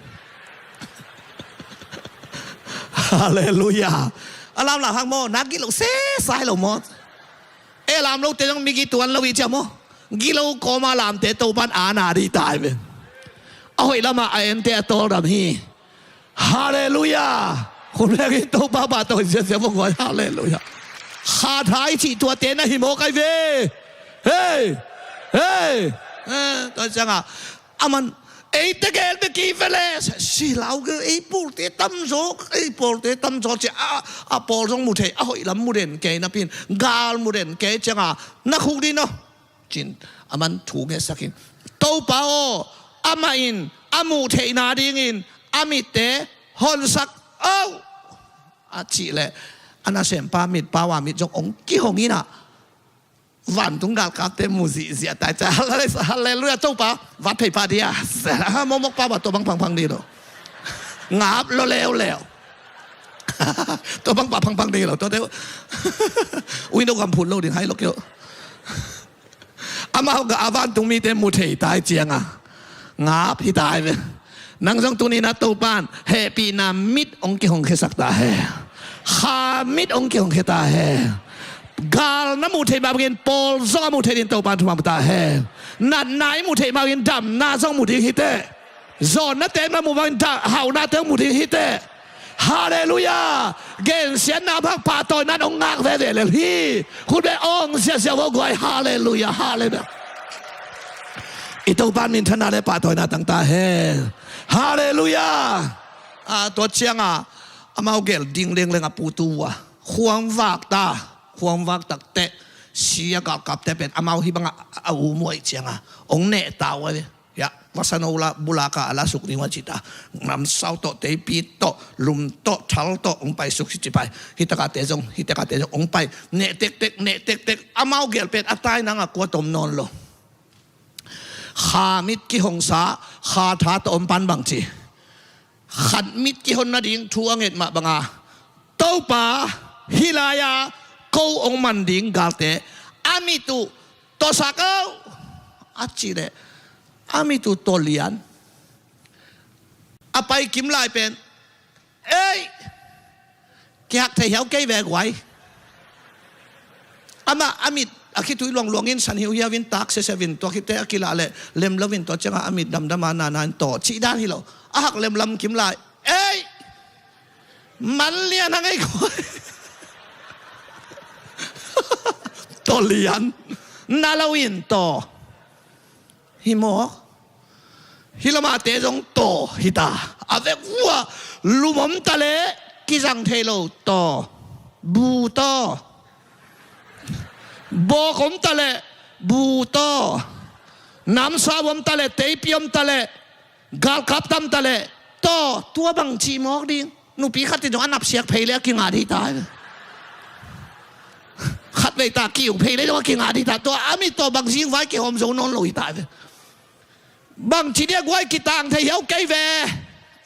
Halleluiah. A lamlam hang maw na gilo sesa hi lo maw. E lam lote zong migi tuan lo i cia maw. Gilo kawma lamte Topan ana di tai ve. A hoih lama a ente a tawldam hi. Halleluiah. Khun vek in Topa pah tawh in ziazia vong huai. Halleluiah. Kha thai cih tuate na hi mawk ai ve. Hei. Hei. Tua cianga aman eite gel bek i vele si lau gel ei pawlte tamzaw ei pawlte tamzaw cia a pawl zong mu thei a hoih lam mu den kei napin gal mu den kei cianga na khuk din aw. Cin aman thu ngetsakin Topa aw amah in a muh theihna dingin a mitte honsak aw a cih leh a nasempa mit pau a mit zong ong kihong inah vantung galkapte mu zihziah tai ca. Halleluiah Topa vat phei pah dia. Momok pau a tua bang phangphang dih lo ngap lo leuleu. Tua bang pah phangphang dih lo tuate uino gam phut lo ding hai lo kio. Amau gah a vantung mite mu thei tai cianga ngap hi tai ve. Nang zong tuninah Topan hehpihna mit ong kihong khiasak ta he. Kha mit ong kihong khia ta he. Gal na mu thei mah bangin pawl zong a mu thei din Topan thumang ta he. Natna i muh theih mah in damna zong mu ding hi teh. Zawnnate in na muh mah in da-, hauhnate hong mu ding hi teh. Halleluiah. Gensiatna bang pahtawina in hong ngak veve lel hi. Khut beng awng ziahziah vo guai. Halleluiah. Halleluiah. I Topa in minthanna le pahtawina tang ta hen. Halleluiah. A, tua ciangah amau gel ding lengleng a putu uh a, khuang vak ta. Khuang vak takteh, sia galkapte pen amau hih bangah a um uh ahih ciangah hong neh ta uh a ve. Hiah, vasano la bulaka a la suk ding uh a ci ta. Namsau tawh, teipi tawh, lum tawh, thal tawh hong paisuk hi ci pai. Hih takate zong, hih takate zong hong pai. Neh tektek, neh tektek. Amau gel pen a tai nangah kua tom nawn lo. Kha mit kihongsa, kha tha tawh om pan bang ci. Khat mit kihon nading thu a nget mah banga, Topa, hih lai-a ko hong man ding galte a mit uh tawsak o, a cih leh a mit uh taw lian. A pai kim lai pen, ei, kihak thei hiau kei ve guai. Amah a mit a khitui luangluang in, san hiuhiau in, tak seseu in, tua khit teh a kilah leh lem lo in, tua ciangah a mit damdam a nana in taw cih dan hi lo. A hak lem lam kim lai, ei, man lian a ngei guai. Taw lian, na lo in taw. Hi mawk. Hih lamahte zong taw hi ta. A vek vua, lum om ta leh kizang thei lo taw. Bu taw. Bawk om ta leh bu taw. Namsau om ta leh, teipi om ta leh, galkap tam ta leh taw. Tua bang cih mawk ding. Nupi khat in zong a napsiak phei leh a kinga dih ta hi ve. Khatvei ta kiu phei leh zong a kinga dih ta. Tua a mit taw bang zing vai kihawm zo nawn lo hi ta hi ve. Bang ci dia guai, kitang thei hiau kei ve,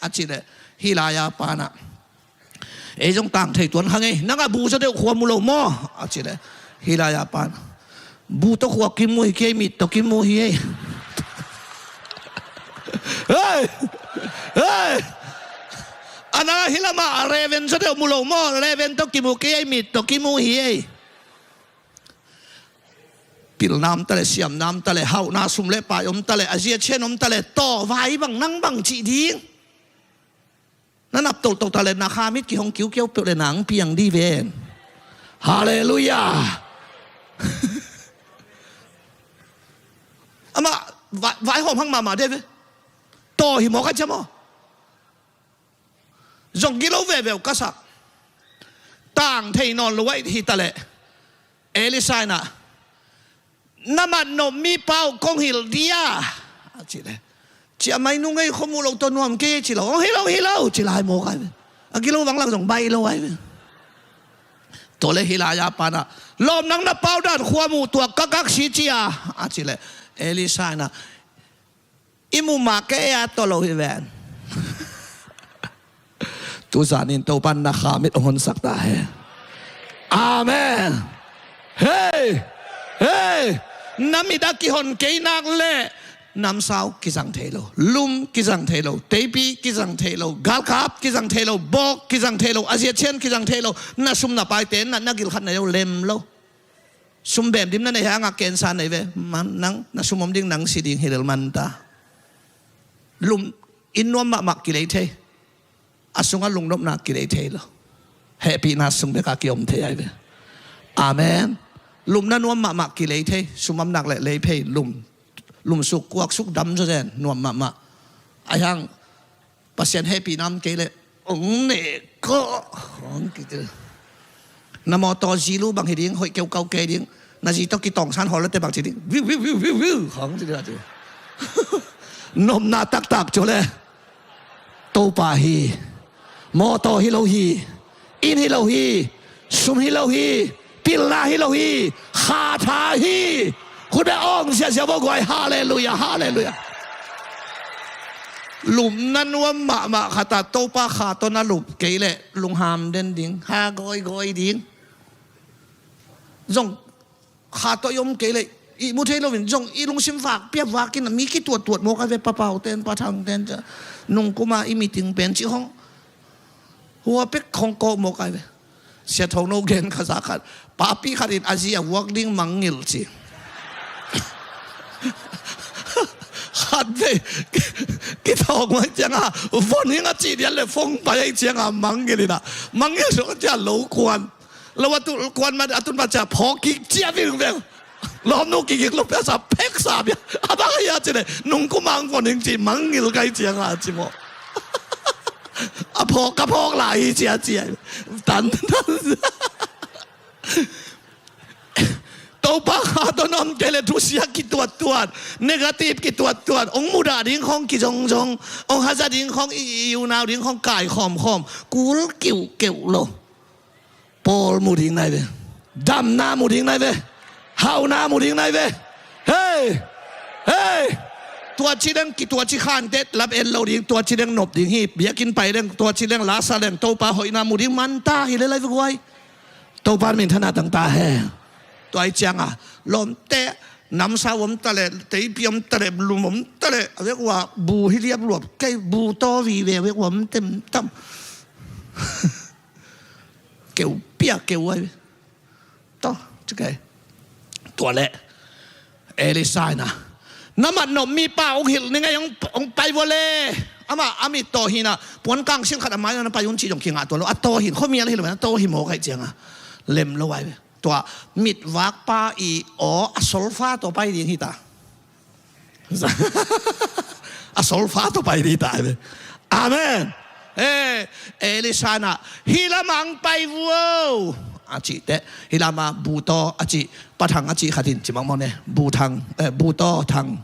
a cih leh hih lai-a panah, ei zong tang thei tuan kha ngei, nangah bu zaw deuh khua mu lo maw, a cih leh hih lai-a panah, bu tawh khua kimu hi kei, mit tawh kimu hi ei. Hei! Hei! A na hih lamah a reven zaw deuh mu lo maw, reven tawh kimu kei ei, mit tawh kimu hi ei. Pilna om ta leh, siamna om ta leh, hauhna sum le pai om ta leh, a zia cian om ta leh, taw vai bang nang bang cih ding. Na nap toto ta leh, na kha mit kihong kiukiau peuh leh nang piang dih ven. Halleluiah. Amah vai, vaihawm hang mahmah dih ve. Taw hi mawk a cia maw. Zong gilo veve uh ka sak. Tang thei nawn lo a hi ta leh, Elisha in ah, na mat nop mipa uh kong hilh dia, a cih leh, ciah mai nung ei, khua mu lo tawh nuam kei ci lo. Ong hi lo, hi lo ci lai mawk ai ve. A gilo bang lang zong baih lo ai ve. Tua leh hih lai-a panah, lawm, nang na pau dan khua mu tuak ka gak si cia, a cih leh Elisha in ah, i muh mah kei a tawh lo hi ven. Tuzan in Topa in na kha mit hong honsak ta hen. Amen. Hei! Hei! Na mit a kihon kei nak leh namsau kizang thei lo, lum kizang thei lo, teipi kizang thei lo, galkap kizang thei lo, bawk kizang thei lo, a zia cian kizang thei lo. Na sum na paite, na, na gil khat na zo lem lo. Sum bem dim na nei hangah kensa nei ve. Man nang, na sum om ding, nang si ding hi lel man ta. Lum in nuam mahmah kilei thei. A sungah lungnopna kilei thei lo. Hehpihna sung bekah kiom thei ai ve. Amen. Lum na nuam mahmah kilei thei. Sum om nak leh lei phei, lum. Lum suk, kuak suk, dam zawzen, nuam mahmah. Ai hang Pasian hehpihna om kei leh, ong ne ko, ong kiti. Na mawtaw zi lu bang hi ding, hoih keukau kei ding. Na zi tawh kitawngsan hawl lete bang ci ding. Viu, viu, viu, viu, viu, ong ci ding a ci. Nopna taktak cu le. Topa hi. Mawtaw hi lo hi. Inn hi lo hi. Sum hi lo hi. Pilna hi lo hi. Kha tha hi. Khut beng awng ziahziah vo guai. Halleluiah, halleluiah. Lum na nuam mahmah khat ah Topa kha tawh na lup kei leh lungham den ding, ha gawigawi ding. Zong kha tawh i om kei leh i mu thei loin zong i lungsim vak piak vakin a mi kituattuat mawk a ve, Pa Pau ten, Pa Thang ten ca. Nungkuma i meeting pen ci hong hua pek hong kawk mawk ai ve. Sia Thongno gen kha za khat. Papi khat in a zi a vuak ding mangngilh ci. At vei, kithawk mai cianga, von hing a cih dian le fong pai ai cianga, mangngil ina. Mangngil suk a cia lo kuan. Lo a tu kuan ma a tun ma cia phawk kik cia vingveng. Lawmnu kigik lo pia sa phek sa bia. A bang a ia ci le, nung kumang von hing ci mangngil kai cianga ci maw. A phawk, ka phawk lai hi cia cia. Tan, tan. Topa kha tawh na om kei le thusia kituattuat, negative kituattuat, hong mudah ding khawng kizongzong, hong haza ding khawng i, i unau ding khawng kaikhawmkhawm, kul kiuhkeuh lo. Pawl mu ding nai ve. Damna mu ding nai ve. Hauna mu ding nai ve. Hei! Hei! Tua ci deng kituaci khante lap en lo ding, tua ci deng nop ding hi, biakinn pai deng, tua ci deng lasa deng, Topa hoihna mu ding manta hi le lai ve guai. Topa min thana tang ta he. Tua ai cianga, lawmte, namsau om ta le, teipi om ta le, lum om ta le, a vek ua, bu hi liap luap, kei bu taw vive, a vek ua, om tem tam. Keu pia, keu ai. Taw, ci kei. Tua le. Elisha ina, na mat nop mipa hong hilh ning ei, hong, hong pai vua le. Ama, a mit taw hina, puan kangsil khat a mai na pai un ci dong kingah tua lo. A taw hin, khuamial hi lo, a taw hi mawk ai cianga. Lem lo ai ve. Tua, mitvakpa i aw, a solfa taw pai ding hita. A solfa taw pai ding hita ai ve. Amen. Eh, Elisha ina, hi lama hong pai vua. A cih teh, hi lama bu taw, a cih, pa thang, a cih khat in, ci mawk mawk ne. Bu thang, eh, bu taw thang.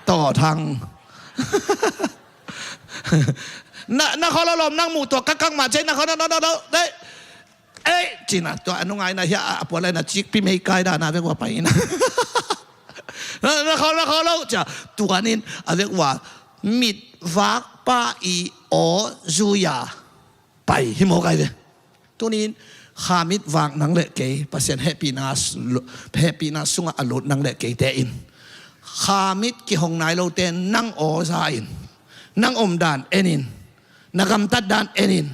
Taw thang. Na, na khaw lo lawm nang mu tua kak kak ma cei na khaw na, na, na, na, na. Ei, cina, tua a nungai na hia, a puan lai na cikpi mei kai da na vek ua pai na. Na, na khaw, na khaw lo, cia. Tua nin, a vek ua, mitvakpa i aw zuia. Pai, hi mawk ai ve. Tunin, kha mit vak nang le kei, Pasian hehpihna s-, lo-, hehpihna sungah a lut nang le keite in. Kha mit kihong nai lote nang aw za in. Nang omdan en in. Na gamtat dan en in.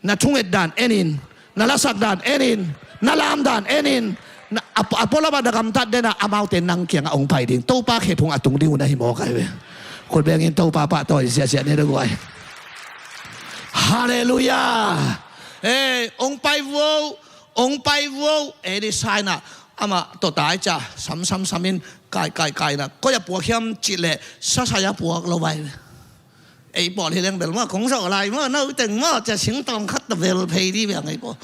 Na thunget dan en in. Na lasak dan en in. Na lam dan en in. Na, a, a pualam ah na gamtat den ah amaute nang kiangah hong pai ding. Topa khephung a tung ding uh na hi mawk ai ve. Khut bengin Topa pahtawi ziahziah ni deuh guai. Halleluiah. Eh, hong pai vuo, hong pai vuo. Elisha in ah amah tawh tai cia, sam, sam, sam in kai, kai, kai in ah koi a puak hiam cih leh sasai a puak lo vai. Ei pawl hi leng bel maw, kong zawh lai maw, no teng maw, cia singtawng khat ta vel phei di bia ngei pawl.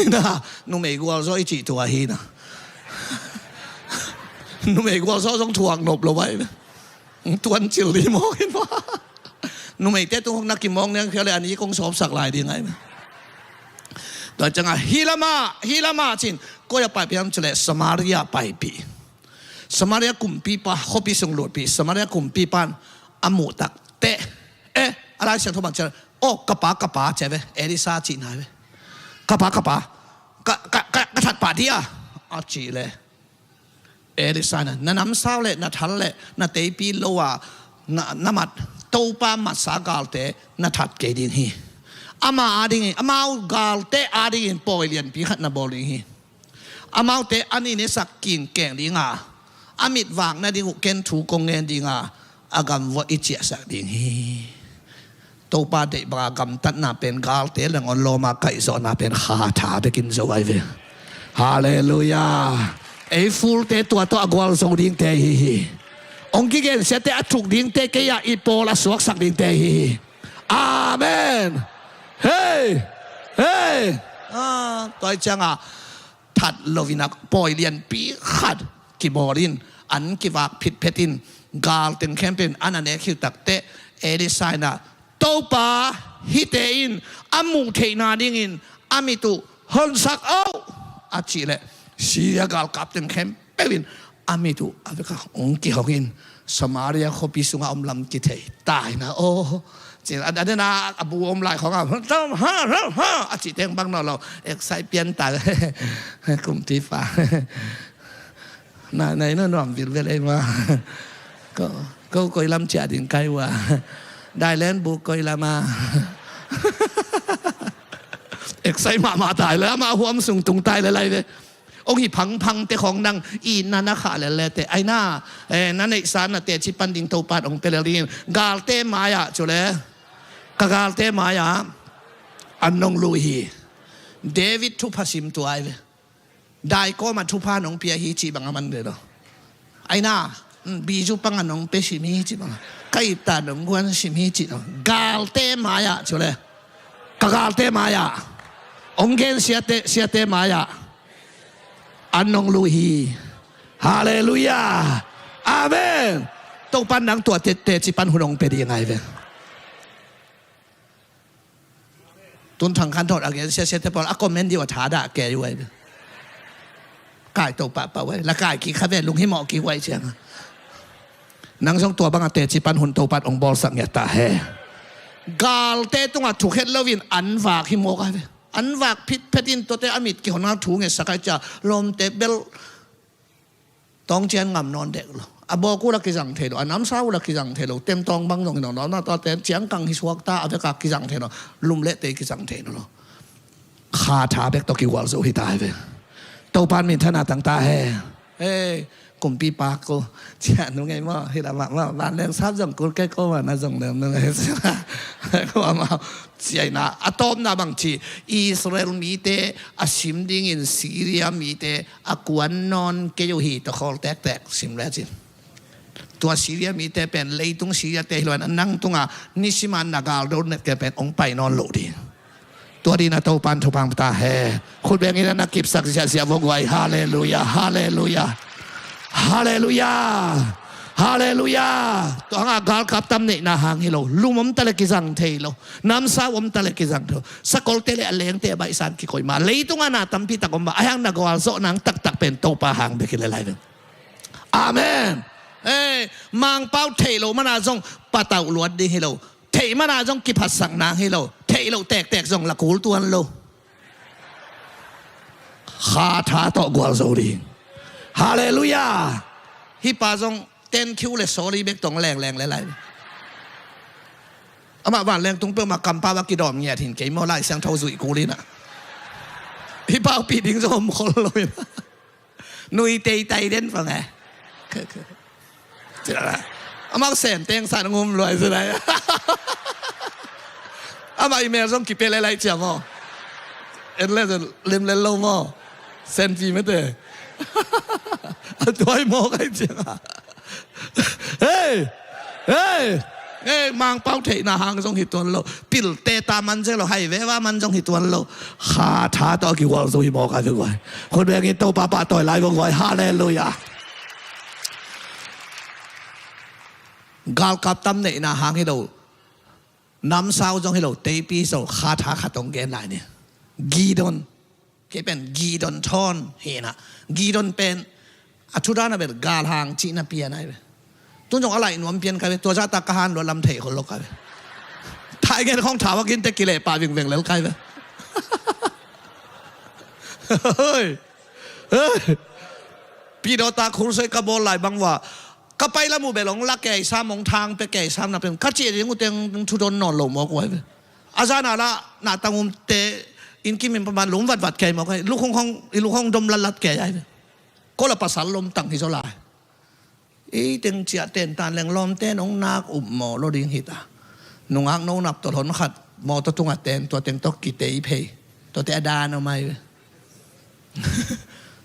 Na, numei gualzawh i cih tua hi na. Numei gualzawh zong thuak nop lo vai. Tuan cil di mawk in maw. Numeite tung hong na kimawk niang khia le a ni kong sawpsak lai di ngai maw. Tua ciangah, hi lamah, hi lamah cin, koi a paipih hiam cih leh Samaria paipih. Samaria kumpipa, khuapi sung lutpih, Samaria kumpipa in a muh tak teh, eh, a Lai Siangtho bang ci a, oh, ka pa, ka pa, ci a ve, Elisha cihna ve. Ka pa, ka pa, ka, ka, ka, ka that pah dia, a cih leh. Elisha in ah, na namsau leh, na thal leh, na teipi lo a, na, na mat, Topa matsa galte, na that kei ding hi. Ama adingin, amau galte adingin pawi lianpi khat na bawl ding hi. Amaute an i nesak kinkeng ding a, a mit vak nading uh ken thu kong ngen ding a, a gam vuah i ciahsak ding hi. Topa deih banga gamtatna pen galte le ngawn lawma kaihzawhna pen kha tha bekin zo ai ve. Halleluiah. Ei fulte tua tawh a gualzo dingte hi hi. Hong kigensiate a thuk dingte kei ah i pawl a suaksak dingte hi hi. Amen. Hei! Hei! Ah, tua hi ciangah that loin ah pawi lianpi khat kibawl in, an kivak phitphet in, gal teng khempeuh in an a nek khit tak teh, Elisha in ah, Topa, hihte in a muh theihna dingin a mit uh honsak o, a cih leh, Syria galkap teng khempeuh in a mit uh a vekah hong kihong in, Samaria khuapi sungah om lam kithei ta in ah, aw, cin a, a dena a bu om lai khawngah, ha, ha, ha, a cih teng bang nawn lo, eksai pian ta, kumpipa. Na, na inn nuam vilvel ei maw. Ko, ko koi lam ciah ding kai ua. Dailen bu koi lam a. Eksai mahmah tai le, amah huam sung tung tai le lai ve. Ong hi phangphang te khong nang itna na khah lel le te. Aina, eh, na neihsa na teci pan ding Topa in ong pia lel dingin. Galte mai-ah cu le. Ka galte mai-ah. An nong lui hi. David thupha sim tuai ve. Daikawm ah thupha nong pia hi cih bang a man ve lo. Aina, mm, bizu panga nong pe sim hi cih bang. Ka ipta nong guan sim hi cih lo. Galte mai-ah cu le. Ka galte mai-ah. Ong gen siate, siate mai-ah. An nong lui hi. Halleluiah. Amen. Topa in nang tua te, teci pan hun ong pe ding ai ve. Tun Thang Khan Thawt a gen siasia te pawl a comment dih uh a thadah kei uh ai ve. Kai to pahpah uh ai. La kai kik kha ve lunghimawh kik uh ai ciang a. Nang zong tua bang a teci pan hun Topa in ong bawlsak ngiat ta hen. Galte tungah thukhet loin an vak hi mawk ai ve. An vak phitphet in tuate a mit kihon a thu ngetsak ai cia lawmte bel tawng cian ngam nawn dek lo. A bawk uh la kizang thei lo. A namsa uh la kizang thei lo. Tem tawng bang zong hi nawn lo. Na tuate ciangkang hi suak ta a vek a kizang thei lo. Lum le tei kizang thei lo. Kha tha bek tawh kigual zo hi ta ai ve. Topa in minthanna tang ta hen. Hei, kumpipa ko. Cia nu ngei maw. Hi lamah maw. Vanleng sap zong kul kei ko maw na zong lem nu ngei. Ko amau. Ciaina a tawpna bang ci Israel mite a sim dingin Syria mite a kuan nawn kei uh hi tawh khawl tektek sim le cin. Tua Syria mite pen leitung Syria te hi lo in a nang tunga nisima na galdo net ke pen ong pai nawn lo ding. Tua dina Topa in thupha ta hen. Khut bengin a na kipsak ziahziah vok uai. Halleluiah. Halleluiah. Halleluiah. Halleluiah. Tua hanga galkap tam neihna hang hi lo. Lum om ta le kizang thei lo. Namsau om ta le kizang thei lo. Sakolte le a lengte a baihsan kikoih mah. Leitunga na tampi tak om mah. A hiang na gualzawh nang taktak pen Topa hang bek hi le lai veng. Amen. Ei, Mangpau theih lo mana zong patauh luat ding hi lo. Theih mana zong kiphatsak nang hi lo. Theih lo tektek zong la kul tuan lo. Kha tha tawh gualzo ding. Halleluiah. Hih pa zong ten khiu le sawli bek tong lengleng le lai. Amah vanleng tung peuhmah kampau a kidawm ngiat hin kei maw Lai Siangtho zuih kul inah. Hih pa upih ding zong om khol lo inah. Nui teitai den pang e. Amah sem teng san ngum luai si lai. Amah email zong kipia le lai cia maw. En le lim le lo maw. Sen pi mete. A tuai maw kai cia. Hei! Hei! Hei, Mangpau theihna hang zong hi tuan lo. Pilte ta man zek lo, hai veva man zong hi tuan lo. Kha tha tawh a kigual zo hi mawk a zek uai. Khut bengin Topa pahtawi lai vong uai. Halleluiah. Galkap tam neihna hang hi lo. Namsau zong hi lo, teipi zo, kha tha khat ong gen lai ni. Gideon. Kei pen Gideon thawn hi na. Gideon pen a thu dan a bel galhang cihna pian ai ve. Tun zong a laih nuam pian kai ve. Tua zahtak ka han luat lam thei khol lo kai ve. Thai gen khong thau a kinte kileh pah vingveng lel kai ve. Hoi. Hoi. Pidawta khulsoi ka bawl lai bang ua. Ka pai lam uh bel ong la kei sam ong thang pe kei sam na pen ka cih ding uh teng thudon nawn lo mawk uai ve. A zana la na tang um te in kim in paman lum vatvat kei mawk ai. Lukhong hong, i lukhong dom latlat kei ai ve. Ko la pasal lom tang hi zo lai. Ei teng ciah ten tan leng lawmte nong nak up maw lo ding hi ta. Nungak no nap tawh hon khat mawtaw tungah ten tua teng tawh kitei phei. Tuate a dan om ai ve.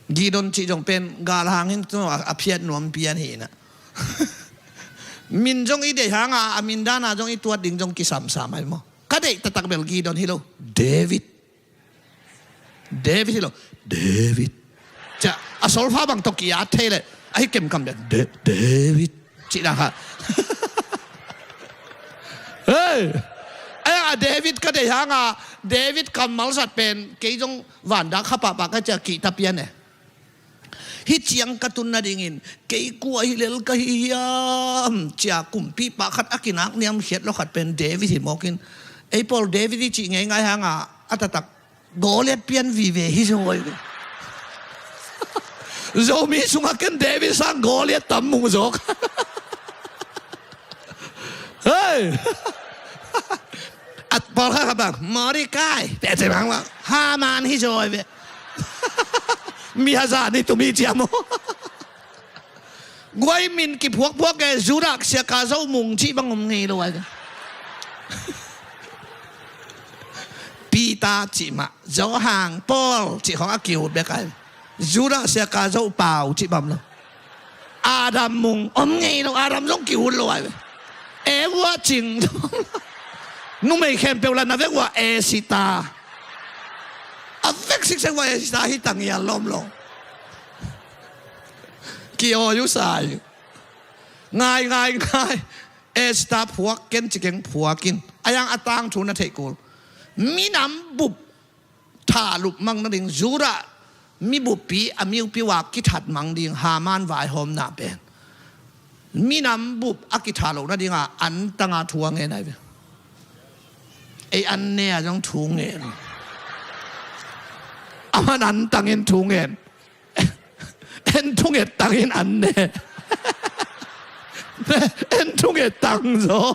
Gideon cih zong pen galhang hin tu a phiat nuam pian hi na. Min zong i deih hanga a min dana zong i tuat ding zong kisamsam ai maw. Ka deih taktak bel Gideon hi lo. David. David hi lo. David. Cia a solfa bang tawh ki-at thei leh ahi kemkam bel David. Cih dah kha. Hei. Ai a David ka deih hanga David kammal zat pen kei zong vandak kha pahpah ka cia kihta pian e. Hih ciang ka tun nadingin kei kua hi lel ka hi hiam cia kumpipa khat a kinak niamkhiat lo khat pen David hi mawkin ei pawl David hi cih ngeingai hanga a taktak Goliat pian vive hi zo oi. Zomi sungah ken David sang Goliat tam mung zawk. Hei. At pawl kha kha bang Mordecai. Pete bang bang Haman hi zo oi ve. Mi hazah ni tumi ciam aw. Guai min kiphuakphuak e, Judah, Siaka, Zo, Mung cih bang om ngei lo ai. Peter cih mah, Johan, Paul cih khawng a kiut bek ai. Judah, Siaka, Zo, Pau cih bang om lo. Adam, Mung om ngei lo, Adam zong kiut lo ai. Eva, Cing. Numei khempeuh lah na vek uh a Esita. A vek siksek uh a Esita hi tang i a lawm lo. Ki-awi uh sa hi. Ngai, ngai, ngai. Esita phuak ken ci keng, phuak in. A yang a tangthu na theih kul. Minam bup thalup mang nading Judah, mi buppi a miupi uh a kithat mang ding Haman vaihawmna pen. Minam bup a kithat loh nading a antang a thu a ngen ai ve. Ei an ne a zong thu ngen. Aman antang in thu ngen. En thunget tang in an ne. En thunget tang zaw.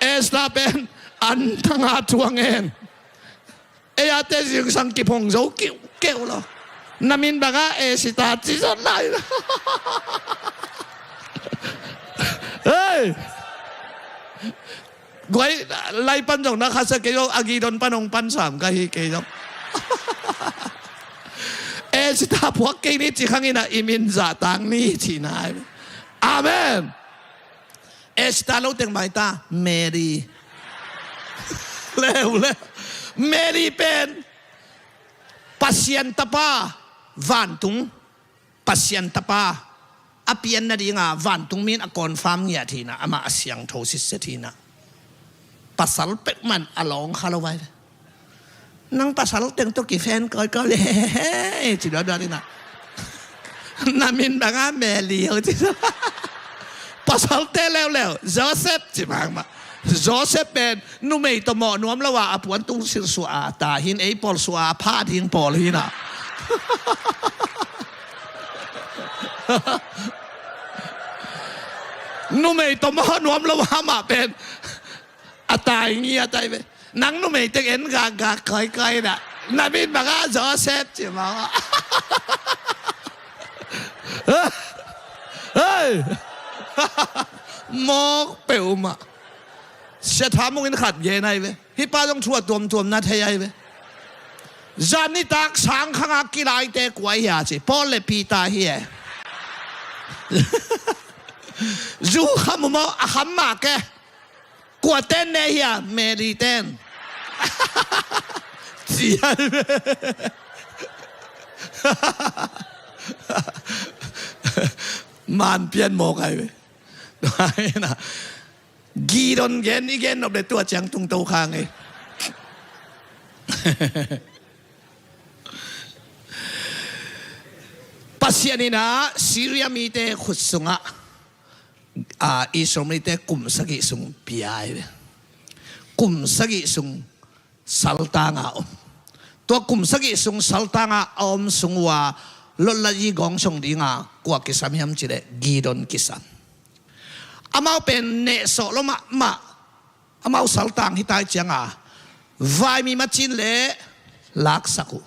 Esita pen antang a thu a ngen. Ei a te zingsang kiphong zo kiukiu lo. Na min bang a Esita ci zaw lai. Hei. Guai, lai pan zong na khasia kei zong, a Gideon pan hong pan sam ka hi kei zong. Esita phuak kei ni ci khang in a i min zahtang ni ci nai. Amen. Esita lo teng mai ta, Mary. Leu, leu. Mary pen Pasian tapa, vantung Pasian tapa a pian nading a vantung min a confirm ngiat hi na, amah a siangtho sitset hi na. Pasal pek man a lawng kha lo vai ve. Nang pasal teng tawh kifan kawikawi le, ci duaduat hi na. Na min bang a Mary ho ci. Pasal te leuleu Joseph ci mahmah. Joseph pen numei tawh mawh nuam lo a, a puan tung silsuah a ta hin, ei pawl suah a phat ding pawl hi na. Numei tawh mawh nuam lo a, amah pen a tai ngiat ai ve. Nang numei teng en gakgak kawikawi na. Na min bang a Joseph ci mawk. Hei. Mawk peuhmah. Sia Tha Mung in khat gen ai ve. Hih pa zong thu a tuamtuam na thei ai ve. Zan nitak sang khang a kilaite kua hi a ci, Paul le Peter hi e. Zu kham uh maw, a kham mah ke. Kua ten ne hi a, Mary ten. Ci ai ve. Man pian mawk ai ve. Gideon gen i gen nop le tua ciang tung to kha ngei. Pasian in a Syria mite khut sungah, a, Israel mite kum sagih sung pia ai ve. Kum sagih sung saltang a om. Tua kum sagih sung saltang a a om sung uh a lotlayi gawng song ding a kua kisam hiam cih leh Gideon kisam. Amau pen nehsawh lo mahmah. Amau saltang hi tai ciang a, vaimi macin le laksak uh,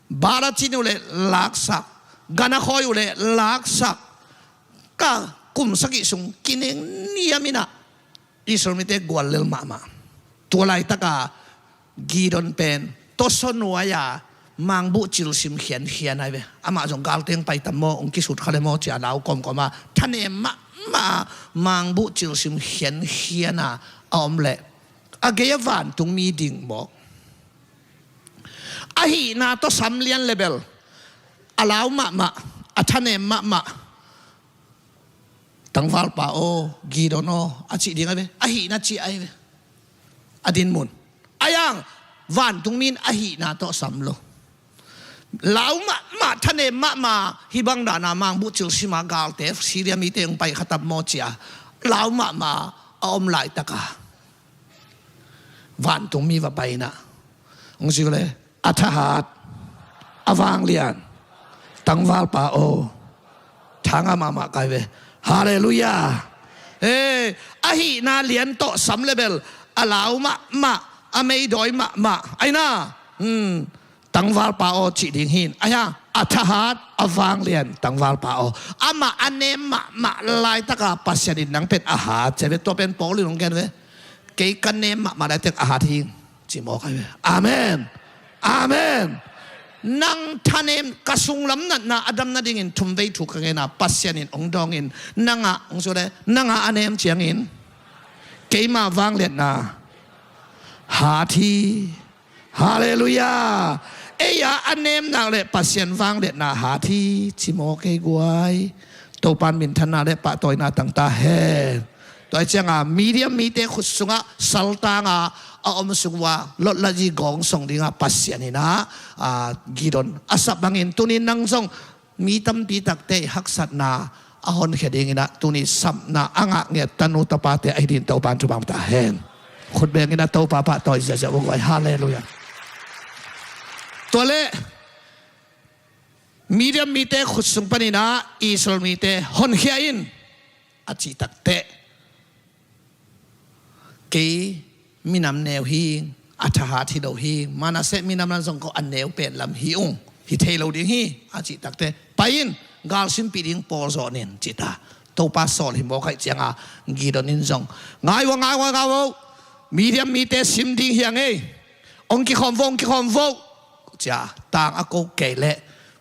bala cin uh le laksak, gana khawi uh le laksak. Ka kum sagih sung kineng niam in a Israel mite guallel mahmah. Tua laitak a Gideon pen tawsaw nuai a mangbuh cilsim khiankhian ai ve. Amah zong galteng pai tam maw, hong kisut kha le maw ci a lau kawmkawm a, thanem mahmah a mangbuh cilsim khiankhian a a om leh a gei a vantung mi ding mawk. A hihna tawh sam lian le bel a lau mahmah, a thanem mahmah. Tangvalpa aw, Gideon aw, a cih ding ai ve. A hihna cih ai ve. A dinmun. A yang, vantung mi in a hihna tawh sam lo. Lau mahmah, thanem mahmah, hih bang dan a mangbuh cilsim a galte, Syria mite hong pai kha tam maw ci a lau mahmah a om laitak a vantung mi va pai in a, hong ci uh le, a thahat, a vanglian, tangvalpa aw, tha ngah mahmah ka hi ve. Halleluiah. Hei, a hihna lian tawh sam le bel a lau mahmah, a meidawi mahmah ai na. Hmm. Tangvalpa aw cih ding hi. Ahi a, a thahat, a vanglian tangvalpa aw. Amah a nem mahmah laitaka Pasian in nang pen a hat ci ve. Tua pen Paul in hong gen ve. Kei ka nem mahmah laitak a hat hi, ci mawk ahi ve. Amen. Amen. Nang thanem, ka sunglam natna a dam nadingin thumvei thu ka gen a, Pasian in hong dawngin, nangah hong sule, nangah a nem ciangin keima vangliatna hat hi. Halleluiah. Ei-a a nemna le Pasian vangliatna hat hi, ci mawk ei guai. Topan minthanna le pahtawina tang ta hen. Tua hi cianga Midian mite khut sungah saltanga a om sung uh a lotlayi gawng song dinga Pasian in ah, a, Gideon a sap bangin tunin nang zong mi tampi takte i haksatna a honkhia dingin ah tuni sapna a ngah ngiat tanu tapate ahi dingin Topan thupha ta hen. Khut bengin ah Topa pahtawi ziahziah uh guai. Halleluiah. Tua leh Midian mite khut sung panin ah Israel mite honkhia in a cih takteh, kei minam neu hi, a thahat hi lo hi, Manasseh minam lam zong ko a neu pen lam hi ung, hi thei lo ding hi, a cih takteh, pai in, gal simpih ding pawl zawh nin, ci ta. Topa sawl hi mawk ahih cianga Gideon in zong, ngai vo, ngai vo, ngai vo, Midian mite sim ding hi a ngei, hong kikhawm vo, hong kikhawm vo, ci a, tang a ko kei leh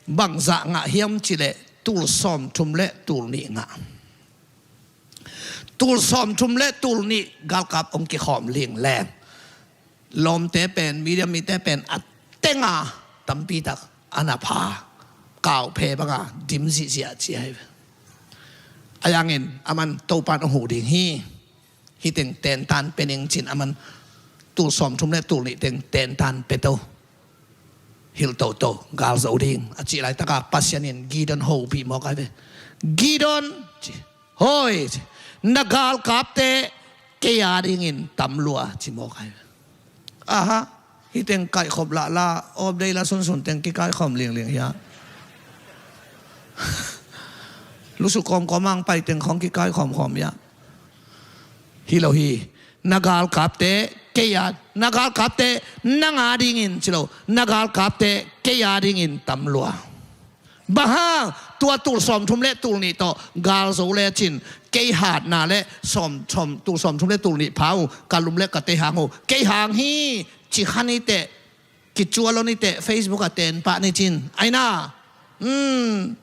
bangzah ngah hiam cih leh tul sawmthum le tul nih ngah. Tul sawmthum le tul nih galkap hong kikhawm lingleng. Lawmte pen, Midian mite pen a tenga tampi tak a na pha, kauphe banga dim zihziah ci ahi ve. A yangin aman Topan hong huh ding hi. Hih teng tentan pe ning cin aman tul sawmthum le tul nih teng tentan pe to. Hilh toto, gal zo ding a cih laitaka Pasian in Gideon hopih mawk ahi ve. Gideon, ci, hoi, ci, na galkapte kei a dingin tam lua, ci mawk ahi ve. Aha, hih teng kaihkhop lahla, awpdei la sunsun teng kikaihkhawm lingling hiah. Lusuk kawmkawm ang pai teng khawng kikaihkhawmkhawm hiah. Hi lo hi. Na galkapte kei a, na galkapte nang a dingin ci lo, na galkapte kei a dingin tam lua. Bang hang, tua tul sawmthum le tul nih tawh gal zo lecin kei hatna le sawm, sawm, tul sawmthum le tul nih pha uh, ka lum le ka tei hang uh, kei hang hi, ci kha ni teh, kicual lo ni teh, Facebook ah ten pah ni cin. Aina. Hmm.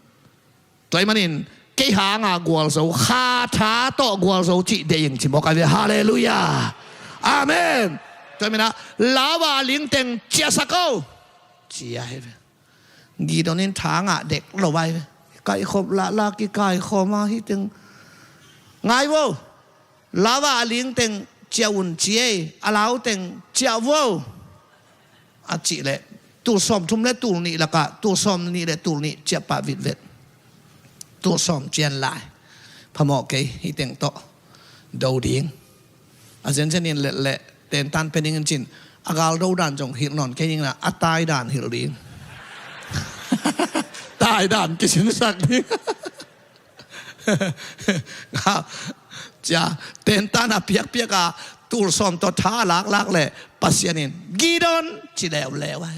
Tua ahih manin kei hanga gualzo, kha tha tawh gualzo cih deih ing ci mawk ahi ve. Halleluiah. Amen. Tua ahih manin ah, lau a ling teng ciahsak o, ci ahi ve. Gideon in tha ngah dek lo ahi ve. Kaikhop lahla kikaikhawm a hih teng ngai vo. Lau a ling teng ciah un ci ei, a lau teng ciah vo. A cih leh tul sawmthum le tul nih lakah tul sawmnih le tul nih ciah pah vitvet. Tul sawm cian lai. Phamawh kei, hih teng tawh do ding. A zenzen in lehleh tentan pe ding in cin, a gal do dan zong hilh nawn kei ding na, a tai dan hilh ding. Tai dan kisinsak ding. Cia, tentan a piakpiak a tul sawm tawh tha a laklak leh Pasian in Gideon ci leuleu a.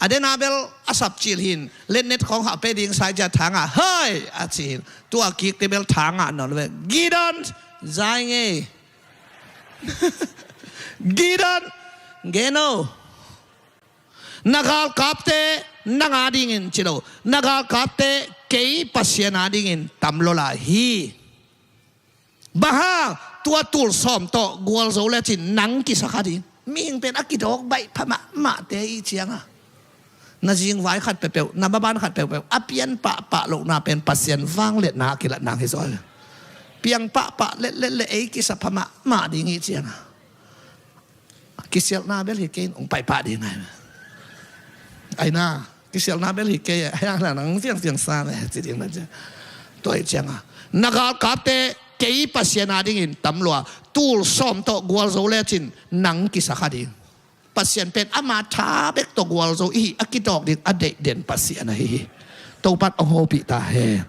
A den a bel a sap cil hin, letnet khawng hah pe ding sai cia tha ngah, hoi, a ci hin. Tua kik te bel tha ngah nawn ve. Gideon, zai ngei. Gideon, gen o. Na galkapte nang a dingin ci lo, na galkapte kei Pasian a dingin tam lua lai hi. Bang hang, tua tul sawm tawh gualzo lecin nang kisa kha ding. Mihing pen a kidawk baih pha mahmahte i cianga, na zingvai khat peuhpeuh, na maban khat peuhpeuh a pian pahpah lohna pen Pasian vangliatna a kilat nang hi zaw. Piang pahpah letlet le ei kisa pha mahmah ding i cianga, kisialhna bel hi kei in, hong paipah ding ahi. Aina, kisialhna bel hi kei e, ahi hang nang fiangfiang sa ne, ci ding na cia. Tua hi cianga, na galkapte kei Pasian a dingin tam lua, tul sawm tawh gualzo lecin nang kisa kha ding. Pasian pen ama tha bek tawh gualzo ihi a kidawk ding a deih den Pasian ahi hi. Topan hong hopih ta hen.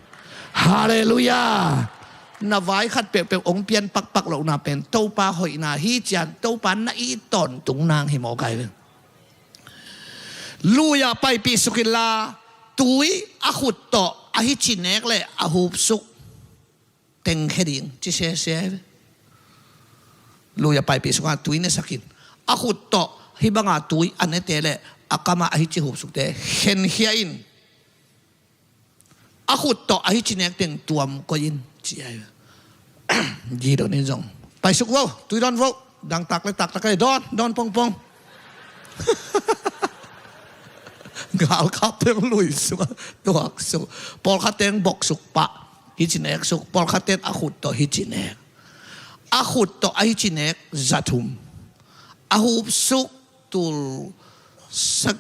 Halleluiah. Na vai khat peuhpeuh hong pian pakpak lohna pen Topa hoihna hi cian, Topa na i tawntung nang hi mawk ahi ve. Lui-ah paipih suk inla, tui a khut tawh a hici nek le a hupsuk tengkhia ding ci sese. Lui-ah paipih suk a tui nesakin, a khut tawh hih banga tui a nete le a kamah a hici hupsukte khenkhia in. A khut tawh a hici nek teng tuam koih in ci ai. Gideon in zong, paisuk vo, tui dawn vo. Dang tak le taktak le dawn, dawn pongpong. Galkap teng lui suk a tuaksuk. Pawlkhat teng boksuk pah, hici neksuk. Pawlkhat teng a khut tawh hici nek. A khut tawh a hici nek zathum. A hupsuk tul sak,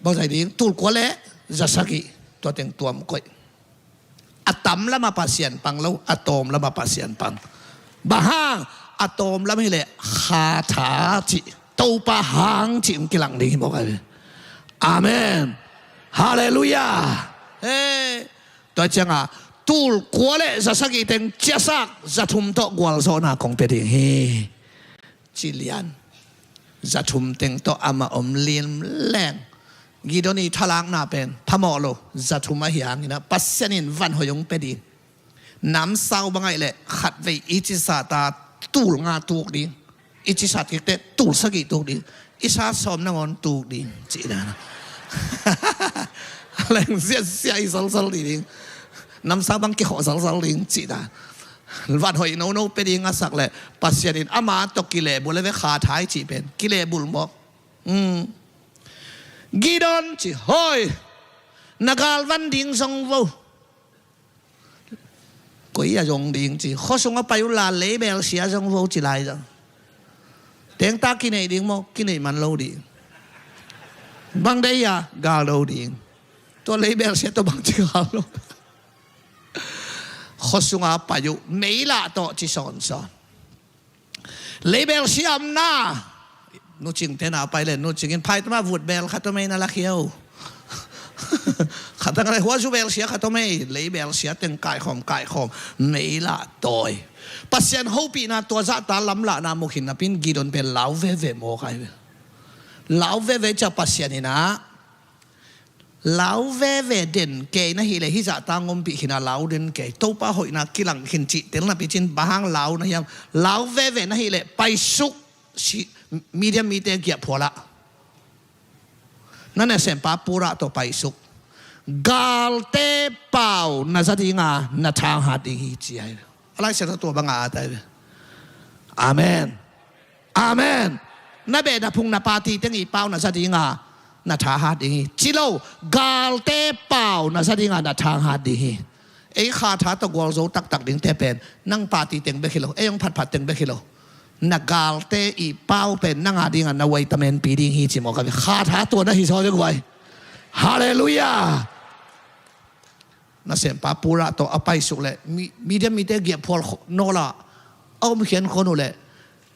bangzai ding, tul kua le zasagih, tua teng tuam koih. A tam lama Pasian pang lo, a tawm lama Pasian pang. Bang hang? A tawm lam hileh khatha cih, Topa hang cih hong kilang ding hi mawk ai ve. Amen. Halleluiah. He. Tua cianga tul kua le zasagih teng ciasak zathum tawh gualzawhna kong pia ding hi. Ci lian. Zathum teng tawh amah om limleng. Gideon i thalakna pen phamawh lo, zathum ahi hangin ah Pasian in van hoih hong pia ding. Namsau bang ahih leh khatvei i cisat a tul nga tuk ding. I cisat kik teh tul sagih tuk ding. I sat sawm nangawn tuk ding cih dan. Leng ziahziah i zalzal ding. Namsau bang kikhawh zalzal ding cih dan. Van hoih nono pia ding a sak leh Pasian in ama tawh kilehbulh a ve, khatha i cih pen kilehbulh mawk. Gideon ci, hoi, na galvan ding zong vo. Koi a zong ding ci, khua sungah pai unla leibel sia zong vo ci lai zong. Tengta kineih ding maw, kineih man lo ding. Bang deih a gal lo ding. Tua leibel sia tua bang ci gal lo. Khua sungah pai uh, meilah tawh ci sawnsawn. Leibel sia om na. Nucing tena pai le nucing in phaitama vut bel khat om ei na lakhia uh. Khat tang le huazu bel sia khat om ei, leibel sia teng kaikhawm kaikhawm, meilah tawi. Pasian hopihna tua zahta lamlahna mukhin napin Gideon pen lau veve mawk ai ve. Lau veve cia Pasian inah lau veve den kei na hileh hih zahta ngompih khin a lau den kei, Topa hoihna kilang khin cih tel napi cin bang hang lau na hiam? Lau veve na hileh paisuk. Midian mite giahphualah na nasempa Purah tawh paisuk. Galte pau na za dinga na thanghat ding hi ci ai. A Lai Siangtho tua banga a tai ve. Amen. Amen. Na beh na phung na pati teng i pau na za dinga na thahat ding hi ci lo. Galte pau na za dinga na thahat ding hi. Ei khatha tawh gualzo taktak dingte pen nang pati teng bek hi lo, ei hong phatphat teng bek hi lo. Na galte i pau pen nang a dinga na waitamen pi ding hi ci mawk a ve. Khatha tua na hi zaw ding guai. Halleluiah. Nasempa Purah tawh a paisuk leh Midian mite giahphual nawla a om khian khon uh leh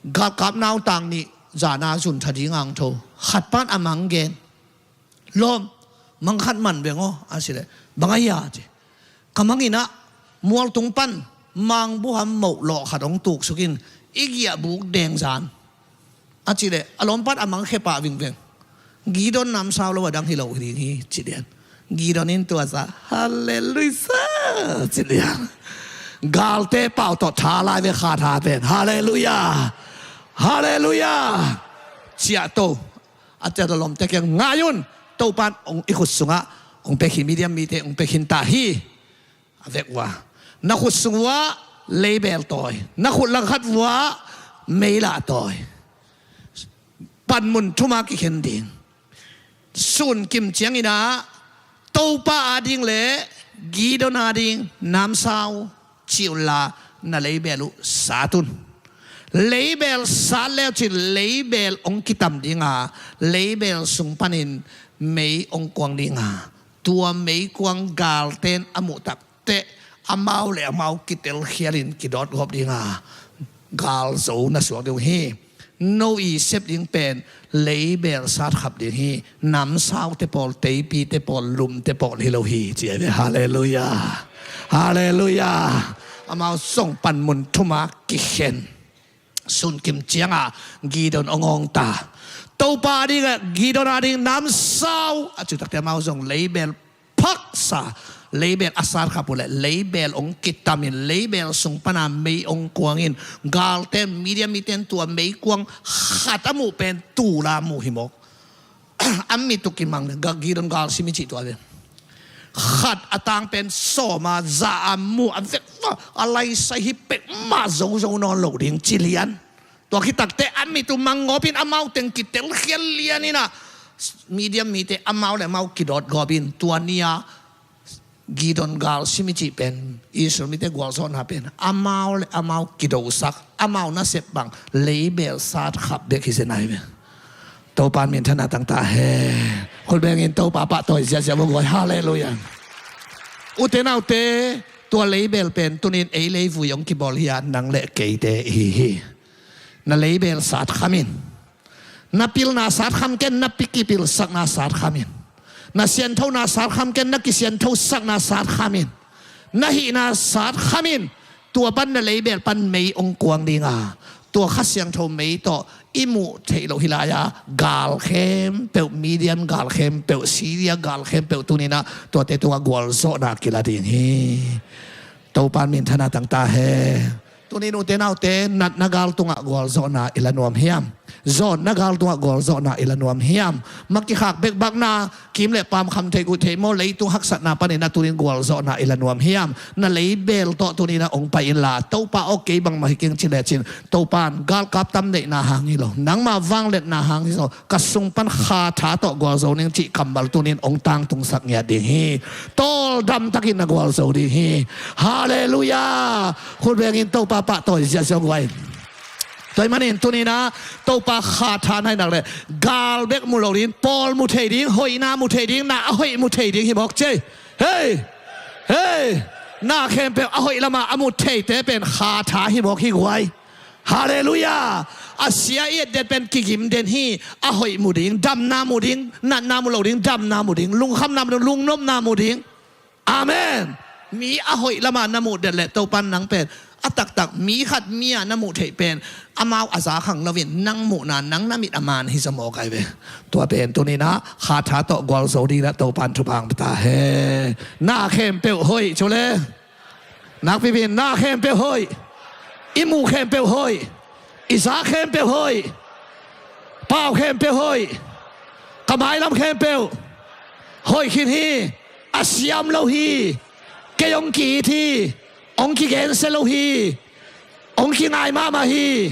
galkap nautang nih zana zun tha ding ang tho. Khat pan a mang gen. Lawm, mang khat man veng aw a ci leh, bang a hia ci. Ka mang inah mualtung pan mangbuham moh lawh khat hong tuksuk in i giahbuk dengzan. A cih leh a lawmpat a mangkhe pah vingveng. Gideon namsau lo a dang hi lo hi ding hi ci lian. Gideon in tua za halleluiah ci lian. Galte pau tawh tha lai ve khatha pen. Halleluiah. Halleluiah. Ciahto. A ciahto lawmte kiang ngai un. Topan i khut sungah hong pia khin, Midian mite hong pia khin ta hi. A vek uh a, na khut sung uh ah leibel tawi, na khut langkhat uh ah meilah tawi. Panmun thuma kikhen ding. Sun kim cianginah Topa ading le Gideon ading namsau ci unla na leibel uh sat un. Leibel sat leucin leibel hong kitam dinga leibel sung panin mei hong kuang dinga tua meikuang galten a muh takteh amau le amau kitelkhialin kidawtgawp dinga galzo na suak ding uh hi. No i sep ding pen leibel satkhap ding hi. Namsaute pawl, teipite pawl, lumte pawl hi lo hi ci ai ve. Halleluiah. Halleluiah. Amau zong panmun thuma kikhen. Sunkim cianga Gideon hong awngta. Topa adingah Gideon ading namsau a ciutakte amau zong leibel phaksa, leibel a satkhap uh leh leibel hong kitamin leibel sung pana mei hong kuangin, galte Midian miten tua meikuang khat a muh pen tula muh hi mawk. A mit uh kimang le Gideon galsim i cih tua ve. Khat a tang pen sawma za a muh a vekva a laisai hi pekmah zozo nawn loh ding ci lian. Tua khitakte a mit uh mang gawpin amau teng kitelkhial lianinah Midian mite amau le amau kidawt gawpin tua ni-a Gideon galsim i cih pen Israel mite gualzawhna pen amau le amau kidosak, amau nasep bang leibel satkhap bek hi zen ahi ve. Topan minthanna tangta he. Khutbengin Topa pahtawi ziahziah vua guai. Halleluiah. Ute naute, tua leibel pen tunin ei leivui hong kibawl hi-a nang le keite ihi hi. Na leibel satkhamin. Na pilna satkham ken, na pi kipilsakna satkhamin. Na sianthona satkham ken, na kisianthosakna satkhamin. Na hihna satkhamin. Tua pan na leibel pan mei hong kuang dinga, tua Kha Siangtho mei tawh i muh theih loh hi lai-a gal khempeuh, Midian gal khempeuh, Syria gal khempeuh tuninah tuate tungah gualzawhna kila ding hi. Topan minthanna tangta he. Tunin ute naute, natna gal tungah gualzawhna i la nuam hiam? Zawnna gal tungah gualzawhna i la nuam hiam? Makikhak bekbakna, kim le paam kham theih guh theih maw, leitung haksatna paninah tunin gualzawhna i la nuam hiam? Na leibel tawh tuninah hong pai inla, Topa aw kei bangmah hi keng ci lecin, Topan galkap tam neihna hang hi lo, nangma vangliatna hang hi lo, ka sung pan Kha Tha tawh gualzo ning cih kammal tunin hong tangtungsak ngiat ding hi. Tawldamtakin na gualzo ding hi. Halleluiah. Khutbengin Topa pahtawi ziahziah guai. Tua ahih manin tuninah Topa Kha Tha na hih nak leh gal bek mu lo ding, pawl mu thei ding, hoihna mu thei ding, na a hoih mu thei ding hi mawk cei. Hei! Hei! Na khempeuh a hoih lamah a mu theite pen Kha Tha hi mawk hi guai. Halleluiah. A sia i etdet pen kigim den hi. A hoih mu ding, damna mu ding, natna mu lo ding, damna mu ding, lungkhamna mu ding, lungnopna mu ding. Amen. Mi a hoih lamah na muh den le Topan nang pen a taktak mi khat mi-a na muh theih pen amau a za khang loin nang muhna, nang na mit a man hi zaw mawk ahi ve. Tua pen tuninah Kha Tha tawh gualzo dinah Topan thupha hong pia ta he. Na khempeuh hoih cu le. Nakpipin na khempeuh hoih. I muh khempeuh hoih. I za khempeuh hoih. Pau khempeuh hoih. Ka mailam khempeuh hoih khin hi. A siam lo hi. Kei hong ki-it hi. Hong kigensia lo hi. Hong kingai mahmah hi.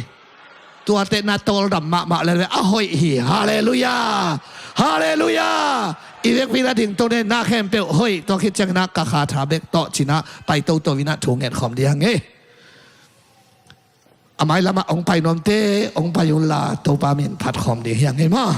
Tuate na tawldam mahmah lel ve, a hoih hi. Halleluiah. Halleluiah. I vekpi na dingto ne, na khempeuh hoih. Tua khit cianginah ka Kha Tha bek tawh cinah pai toto inah thu ngetkhawm ding hi. A mailamah hong pai nuamte hong pai unla, Topa min phatkhawm ding hi hang hi maw.